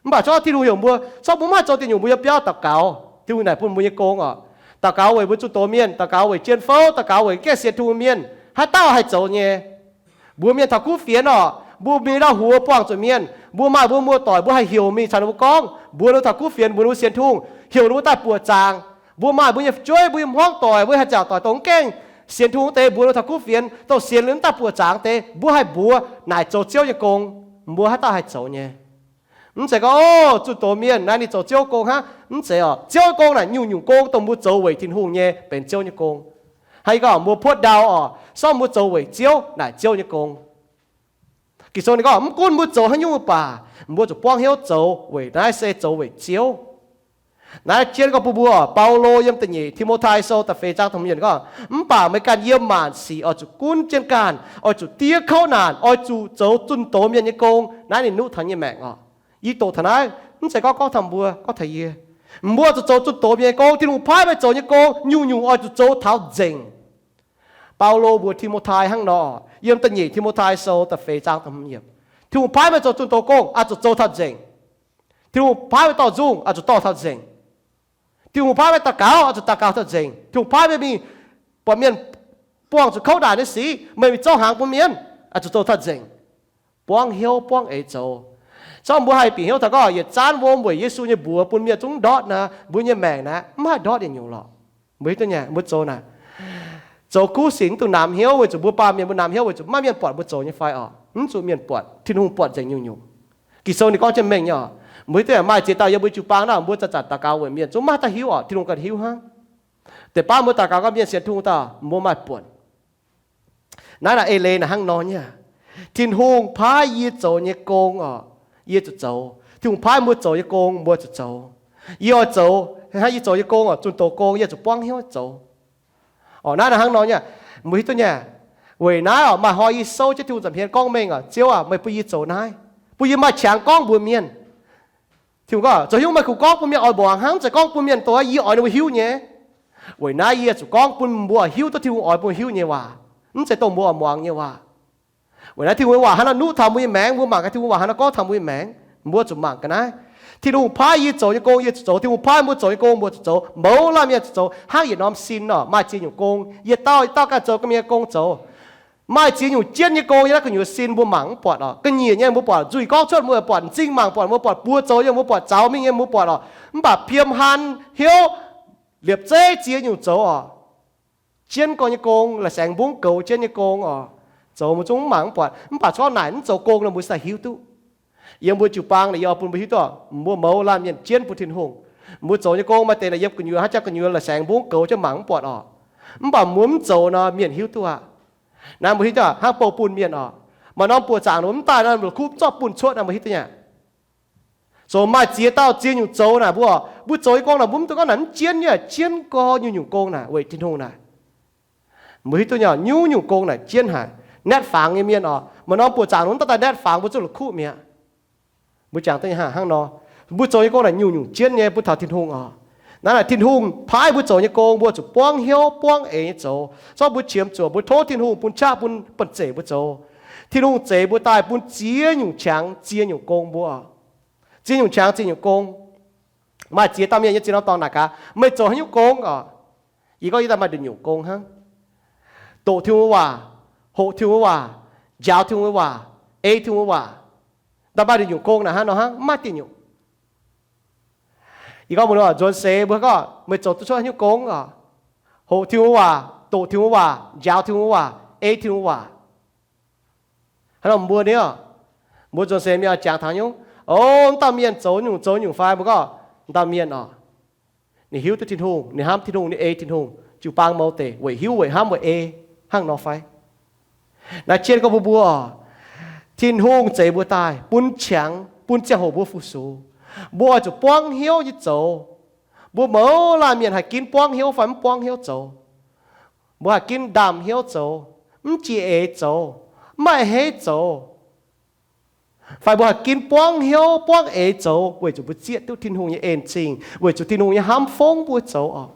Mv baac se gorngv Tin-Hungh heuc mbuo, se gorngv mbuo mv haih zoux deix nyungc, mbuo yiem biauv daux gaux, Tin-Hungh naaic bun mbuo nyei gong oc. Daux gaux weic mbuo zunh doz mienh, daux gaux weic jien-fouv, daux gaux weic gaengh sienx Tin-Hungh mienh, haaix dauh haih zoux nyei. Mbuo mienh taux kuv fienx oc, mbuo mingh ndau huox buangh zuqc mienh, mbuo maaih mbuo muoz-doic, mbuo haih heuc mingh caux ninh mbuo gorngv, mbuox ninh mbuo taux kuv fienx, mbuox ninh mbuo sienx Tin-Hungh, heuc ninh mbuo daaih buoqc zaangc. Mbuo maaih mbuo nyei fu'jueiv, mbuo nyei hmuangv doic, mbuo haih nziaauc doic dongh mv gaengh sienx Tin-Hungh deix, mbuox ninh taux kuv fienx, dongh sienx liuz mv daaih buoqc zaangc deix, mbuo haih mbuox naaic zoux Ziouv nyei gong. Mbuo haaix dauh haih zoux nyei? Mv zeiz gorngv, o, zunh doz mienh naaiv ninh zoux Ziouv gong hnangv. Mv zeiz oc. Ziouv nyei gong naaic nyungc-nyungc gong dongh mbuo zoux weic Tin-Hungh nyei benx Ziouv nyei gong. Hnangv yie gorngv mbuo puotv ndau oc, se gorngv mbuo zoux weic Ziouv naaic Ziouv nyei gong. Ging-Sou ninh gorngv mv gunv mbuo zoux haaix nyungc mv baac mbuo zuqc buangv hnyouv zoux weic naaiv se zoux weic Ziouv. Naaiv jienv gorngv bun mbuo, Baulo yiem da'nyeic Ti^mo^tai Sou da'feix zaang da'hmz yiemc gorngv, mv baac meih ganh yiem maanc sic oix zuqc gunv jienv ganh, oix zuqc diev kouv naanc, oix zuqc zoux zunh doz mienh nyei gong. Naaiv ninh nuqv taux nyei maengc oc. Yie doqc taux naaiv, mv zeiz gorngv gorngv taux mbuo, gorngv taux yie. Mbuo zuqc zoux zunh doz mienh nyei gong. Tin-Hungh paaiv meih zoux nyei gong nyungc-nyungc oix zuqc zoux taux nzengc. Baulo mbuox Ti^mo^tai hnangv nor, yiem da'nyeic Ti^mo^tai Sou da'feix zaang da'hmz yiemc, Tin-Hungh paaiv meih zoux zunh doz gong oix zuqc zoux taux nzengc. Tin-Hungh paaiv meih dorh nzungh oix zuqc dorh taux nzengc. Tin-Hungh paaiv meih daux gaux oix zuqc daux gaux taux nzengc. Tin-Hungh paaiv meih mingh buatc mienh buangh zuqc kouv ndaanc nyei sic, meih mingh zorqv hnaangx bun mienh, oix zuqc zoux taux nzengc. Buangv hnyouv buangv eix zoux. Se gorngv mbuo haih bieqc hnyouv taux gorngv yietc zanv wuom weic Yesu nyei mbuox bun mienh zungv ndortv naaic, mbuo nyei maengc naaic mv haih ndortv yietc nyungc lorqc. Mbuo hiuv duqv nyei, mbuo zoux naaic, zoux kuv sic mv dungx namx hnyouv weic zuqc mbuo baamh mienh mbuo namx hnyouv weic zuqc maiv maaih mienh buatc mbuo zoux nyei fai oc? Mv zuqc mienh buatc, Tin-Hungh buatc nzengc nyungc-nyungc. Ging-Sou ninh gorngv jienv mengh nyei oc. Mbuo hiuv duqv maaih ziex dauh yiem mbuo jiu-baang naaic, mbuo zanc-zanc daux gaux weic mienh zungv maiv haih daaih hiuv oc, Tin-Hungh ganh hiuv hnangv. Deix baav mbuo daux gaux gorngv mienh sienx Tin-Hungh dauh mbuo maaih buonc. Naaiv naaic eix leiz naaic hnangv nor nyei. Tin-Hungh paaiv yie zoux nyei gong oc, yie zuqc zoux. Tin-Hungh paaiv mbuo zoux nyei gong mbuo zuqc zoux. Yie oix zoux, hnangv yie zoux nyei gong oc, zunh doz gong yie zuqc buangv hnyouv zoux. Oc, naaiv naaic hnangv nor nyei. Mbuo hiuv duqv nyei. Weic naaiv oc, maaih hnoi yie souv jienv Tin-Hungh nza'hmien gorngv mengh oc, Ziouv aac, meih bun yie zoux naaiv, bun yie maaih qangx gorngv mbuox mienh. Tin-Hungh gorngv, zoux haaix nyungc meih kungx gorngv bun mienh oix muangx hnangv, mv zeiz gorngv bun mienh doqc, yie oix ninh mbuo hiuv nyei. Weic naaiv yie zuqc gorngv bun mbuo hiuv duqv Tin-Hungh oix bun hiuv nyei waac, mv zeiz dongh mbuo oix muangx nyei waac. Weic naaiv Tin-Hungh nyei waac hnangv naaiv nuqv taux mbuo nyei maengc, mbuo mangc gaax Tin-Hungh waac hnangv naaiv gorngv taux mbuo nyei maengc, mbuo zuqc mangc ga'naaiv. Tin-Hungh paaiv yie zoux nyei gong yie zuqc zoux. Tin-Hungh paaiv mbuo zoux nyei gong mbuo zuqc zoux. Mouz laanh mienh zuqc zoux. Hnangv yietc norm sin nor, maaih ziex nyungc gong, yietc dauh yietc dauh ganh zoux ganh nyei gong zoux. Maaih ziex nyungc jienv nyei gong yiem naaiv gu'nyuoz sin mbuo mangc mv buatc oc. Ga'nyiec nyei mbuo buatc, nzuih gorngv cuotv mbuo buatc, m'zing mangc buatc mbuo buatc, buoz zoux nyei mbuo buatc, zaux mingh nyei mbuo buatc oc. Mv baac piemh han hnyouv liepc zeiv ziex nyungc zoux oc. Jienv gorngv nyei gong, la'saengx mbungv goux jienv nyei gong oc, zoux mbuo zungv mv mangc mv buatc. Mv baac gorngv naaic mv zoux gong nor mbuo se daaih hiuv duqv. Yiem mbuo jiu-baang naaic yie oix bun mbuo hiuv duqv, mbuo mouz laanh mienh jienv bun Tin-Hungh. Mbuo zoux nyei gong maaih deix naaic yiem gu'nyuoz hnangv jangv gu'nyuoz la'saengx mbungv goux jienv mangc mv buatc oc. Mv baac mbuo mv zoux nor mienh hiuv duqv aqv. Naaiv mbuo hiuv duqv hnangv bou bun mienh oc. Maaih norm buoqc zaangc mbuo mv daaih nor, la'kuqv zorqv bun cuotv naaiv mbuo hiuv duqv nyei. Zoux maaih ziex dauh ziex nyungc zoux naaic mbuo, Mbuo zoux nyei gong naaic mbuo mv dungx gorngv naaic mv jienv nyei, jienv gorx nyungc-nyungc gong naaic weic Tin-Hungh naaic. Mbuo hiuv duqv nyei, nyungc-nyungc gong naaic jienv haic. Naetv fangx nyei mienh oc, maaih norm buoqc zaangc nunv daaih daaih naetv fangx mbuo zuqc la'kuqv mi'aqv. Mbuo jangx duqv nyei hnangv nor. Mbuo zoux nyei gong naaic nyungc-nyungc jienv nyei bun taux Tin-Hungh oc. Naaiv naaic Tin-Hungh paaiv mbuo zoux nyei gong mbuo zuqc buangv hnyouv buangv eix nyei zoux. Zorqv mbuo qiemx zuoqc, mbuo tov Tin-Hungh bun qaqv bun banh zeic mbuo zoux. Tin-Hungh zeix mbuo daaih bun ziex nyungc qangx ziex nyungc gong mbuo. Ziex nyungc qangx ziex nyungc gong. Maaih ziex dauh mienh nyei ziex norm dorngx naaic gaax, meih zoux haaix nyungc gong oc? Yie gorngv yie daaih maaih nduqc nyungc gong hnangv. Doqc Tin-Hungh nyei waac, hoqc Tin-Hungh nyei waac, njaaux Tin-Hungh nyei waac, ei Tin-Hungh nyei waac. Daaih maaih nduqc nyungc gong naaic hnangv nor hnangv, mv maaih diuh nyungc. Yie gorngv mbuox nzuonx seix mbuo gorngv meih zoux duqv cuotv haaix nyungc gong oc? Hoqc Tin-Hungh nyei waac, doqc Tin-Hungh nyei waac, njaaux Tin-Hungh nyei waac, ei Tin-Hungh nyei waac. Hnangv nor mbuo ni oc, mbuo nzuonx seix mienh oix jangx taux nyungc, o, wuov dauh mienh zoux nyungc zoux nyungc fai? Mbuo gorngv wuov dauh mienh oc, ninh hiuv duqv Tin-Hungh, ninh hnamv Tin-Hungh, ninh ei Tin-Hungh, jiu-baang mouz deix weic hiuv weic hnamv weic ei hnangv nor fai? Naaiv jienv gorngv mbuo mbuo oc, Tin-Hungh zeix mbuo daaih bun qangx bun ziangh hoc mbuo fu-sux. Mbuo oix zuqc buangv hnyouv nyei zoux. Mbuo mouz laanh mienh haih ginv buangv hnyouv fai mv buangv hnyouv zoux? Mbuo haih ginv ndaamv-hnyouv zoux, mv jiex eix zoux, mv maaih heiv zoux, fai mbuo haih ginv buangv hnyouv buangv eix zoux weic zuqc mbuo zieqv duqv Tin-Hungh nyei en-zingh, weic zuqc Tin-Hungh nyei hnamv fongv mbuo zoux oc.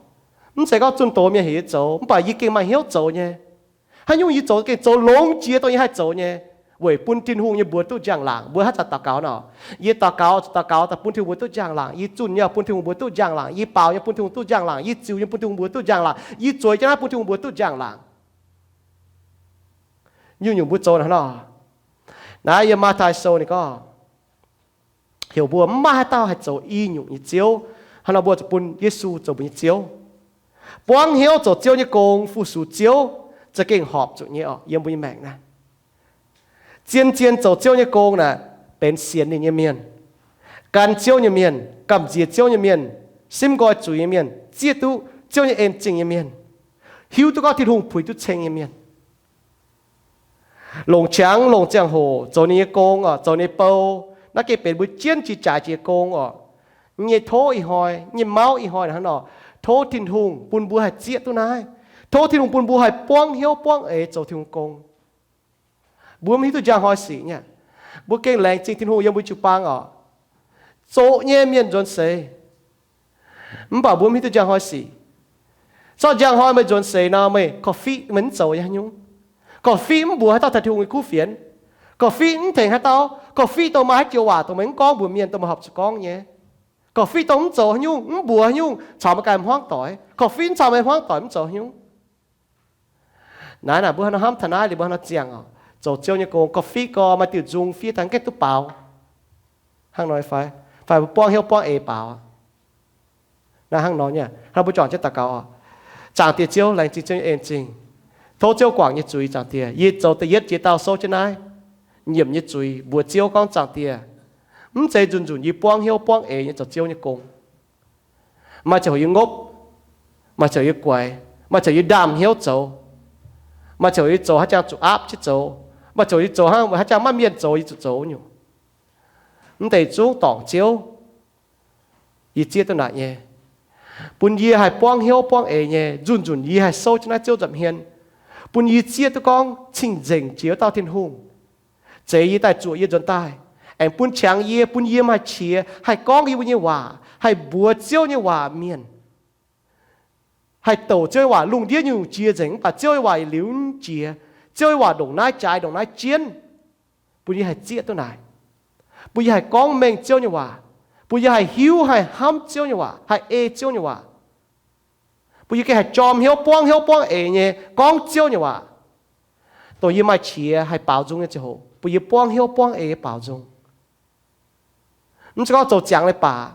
Mv zeiz gorngv zunh doz mienh heuc yie zoux, mv baac yie gengh maaih hnyouv zoux nyei. Haaix nyungc yie zoux gengh zoux longx jiex dongh yie haih zoux nyei, weic bun Tin-Hungh nyei mbuox duqv njang-laangc. Mbuo haaix zanc daux gaux nor, yie daux gaux, daux gaux daaih bun Tin-Hungh mbuox duqv njang-laangc. Yie zunh nyei bun Tin-Hungh mbuox duqv njang-laangc. Yie baaux nyei bun Tin-Hungh duqv njang-laangc. Yie ziux nyei bun Tin-Hungh mbuox duqv njang-laangc. Yie zueiz jienv naaiv bun Tin-Hungh mbuox duqv njang-laangc. Nyungc-nyungc mbuo zoux naaiv nor. Naaiv yiem Matv^taai Sou ninh gorngv, heuc mbuo mv maaih haaix dauh haih zoux i nyungc nyei ziouv. Hnangv nor mbuo zuqc bun Yesu zoux mbuo nyei Ziouv. Buangv hnyouv zoux Ziouv nyei gong, fu-sux Ziouv, za'gengh horpc zuqc nyei oc, yiem mbuo nyei maengc naaiv. Zien-zien zoux Ziouv nyei gong naaic benx sienx ninh nyei mienh, gan Ziouv nyei mienh, gamh nziex Ziouv nyei mienh, simv nqoi zuiz nyei mienh, zieqv duqv Ziouv nyei en-zingh nyei mienh, hiuv duqv gorngv Tin-Hungh puix duqv ceng nyei mienh. Longc qangx longc ziangh hoc zoux ninh nyei gong oc, zoux ninh nyei bou. Naaiv gengh benx mbuo jienv jiex jaaix jiex gong oc. Nyei tov ih hnoi, nyei mauv ih hnoi hnangv nor, tov Tin-Hungh bun mbuo haih zieqv duqv naaiv. Tov Tin-Hungh bun mbuo haih buangv hnyouv buangv eix zoux Tin-Hungh gong. Mbuo mv hiuv duqv njang hnoi sic nyei. Mbuo gengh laengz zingh Tin-Hungh yiem mbuo jiu-baang oc. Zoqc nyei mienh nzuonx seix, mv baac mbuo mv hiuv duqv njang hnoi sic. Zorqv njang hnoi meih nzuonx seix nor, meih korv-fiqv meih mv zoux nyei haaix nyungc. Korv-fiqv mv mbuox haaix dauh taux Tin-Hungh nyei kuv fienx. Korv-fiqv mv tengx haaix dauh. Korv-fiqv dongh maaih haaix joux waac dongh meih mv gorngv mbuox mienh, dongh meih horpc zuqc gorngv nyei. Korv-fiqv dongh mv zoux haaix nyungc, mv mbuox haaix nyungc, caux meih ganh hmuangv doic. Korv-fiqv mv caux meih hmuangv doic mv zoux haaix nyungc. Naaiv naaic mbuo hnangv nor hnamv taux naaiv liuz mbuo hnangv nor ziangh oc. Zoux Ziouv nyei gong, korv-fiqv gorx maaih diuc nzung fiev taux gaengh duqv baaux hnangv nor fai? Fai mbuo buangv hnyouv buangv eix baaux? Naaiv hnangv nor nyei. Hnangv mbuo juangc jienv daux gaux oc. Zaangc Diex Ziouv, laengz zingh Ziouv nyei en-zingh. Tov Ziouv guangc nyei zuiz, Zaangc Diex. Yie zoux da'yietv jiex daauh souv jienv naaiv nyiemc nyei zuiz mbuox Ziouv gorngv, Zaangc Diex, mv zeiz nzunc nzunc yie buangv hnyouv buangv eix nyei zoux Ziouv nyei gong. Maaih ziangh hoc yie ngopv, maaih ziangh hoc yie guaix, maaih ziangh hoc yie ndaamv-hnyouv zoux, maaih ziangh hoc yie zoux haaix jangx zuqc aapv jienv zoux, maaih ziangh hoc yie zoux hnangv haaix jangx maiv mienh zoux yie zuqc zoux nyungc. Mv deix zungv dorngc Ziouv, yie zieqv duqv naaic nyei. Bun yie haih buangv hnyouv buangv eix nyei, nzunc nzunc yie haih souv jienv naaiv Ziouv nza'hmien hmien, bun yie zieqv duqv gorngv cing-nzengc jiex wuov dauh Tin-Hungh zeix yie daaih zuoqc yie nzuonx daaih, aengx bun qangx yie, bun yie maaih qiex haih gorngv yie mbuo nyei waac, haih mbuox Ziouv nyei waac mienh, haih douc Ziouv nyei waac. Lungh ndiev nyungc jiex nzengc mv baac Ziouv nyei waac yietc liuz mv jiex. Ziouv nyei waac ndongc naaiv jaaix ndongc naaiv jienv. Bun yie haih zieqv duqv naaic. Bun yie haih gorngv mengh Ziouv nyei waac. Bun yie haih hiuv, haih hnamv Ziouv nyei waac, haih ei Ziouv nyei waac. Bun yie gengh haih jorm hnyouv, buangv hnyouv buangv eix nyei gorngv Ziouv nyei waac, dongh yie maaih qiex haih baaux nzung nyei ziangh hoc, bun yie buangv hnyouv buangv eix baaux nzung. Mv zeiz gorngv zoux ziangx leiz-baaix,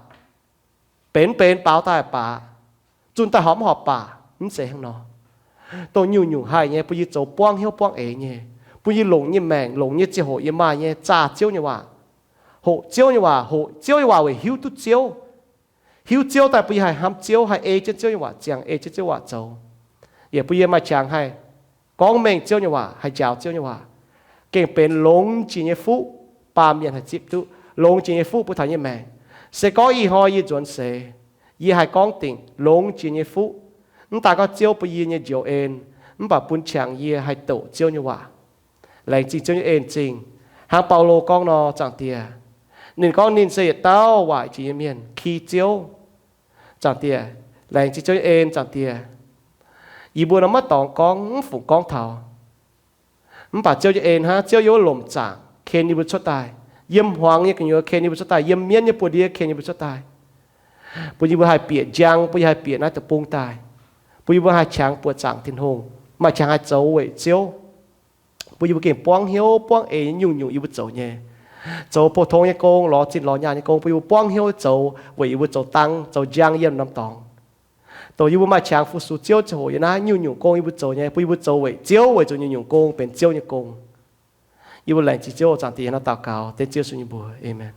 benx mv benx, baaux daaih baac, zunh daaih horpc mv horpc baac, mv zeiz hnangv nor. Dongh nyungc-nyungc haih nyei, bun yie zoux buangv hnyouv buangv eix nyei, bun yie longc nyei maengc, longc nyei ziangh hoc yie maaih nyei zaah Ziouv nyei waac, hoqc Ziouv nyei waac, hoqc Ziouv nyei waac weic hiuv duqv Ziouv. Hiuv Ziouv daaih bun yie haih hnamv Ziouv, haih ei jienv Ziouv nyei waac ziangh, ei jienv Ziouv waac zoux. Yaac bun yie maaih qangx haih gorngv mengh Ziouv nyei waac, haih njaaux Ziouv nyei waac, gengh benx longx jiex nyei fuqv, baamh mienh haih zipv duqv, longx jiex nyei fuqv bun taux yie nyei maengc. Se gorngv ih hnoi yie nzuonx seix, Yie haih gorngv dingc longx jiex nyei fuqv, mv daaih gorngv Ziouv bun yie nyei njoux en, mv baac bun qangx yie haih doqc Ziouv nyei waac, laengz zingh Ziouv nyei en zingh. Hnangv Baulo gorngv nor, Zaangc Diex, ninh gorngv ninh se yietc dauh waaic jiex nyei mienh ki Ziouv. Zaangc Diex, laengz zingh Ziouv nyei en, Zaangc Diex. Yie mbuo nor maiv dorngx gorngv, mv fungc gorngv taux. Mv baac Ziouv nyei en hnangv, Ziouv yiem wuov lomc zaangc ken yie mbuo cuotv daaih, yiem hmuangx nyei gu'nyuoz ken yie mbuo cuotv daaih, yiem mienv nyei buoz-ndiev ken yie mbuo cuotv daaih, bun yie mbuo haih bieqc njang, bun yie haih bieqc naaiv deic-bung daaih, bun yie mbuo haih qangx buoqc zaangc Tin-Hungh, maaih qangx haih zoux weic Ziouv. Bun yie mbuo gengh buangv hnyouv buangv eix nyungc-nyungc yie mbuo zoux nyei, zoux pou-tong nyei gong, lorz zinh lorz nyaanh nyei gong, bun yie mbuo buangv hnyouv zoux weic yie mbuo zoux dang zoux njang yiem norm dorngx. Dongh yie mbuo maaih qangx fu-sux Ziouv ziangh hoc yiem naaiv nyungc-nyungc gong yie mbuo zoux nyei, bun yie mbuo zoux weic Ziouv, weic zuqc nyungc-nyungc gong benx Ziouv nyei gong. Yie mbuo laengz zingh Ziouv, Zaangc Diex, nor daux gaux dengv Ziouv Yesu nyei mbuox. Aamen.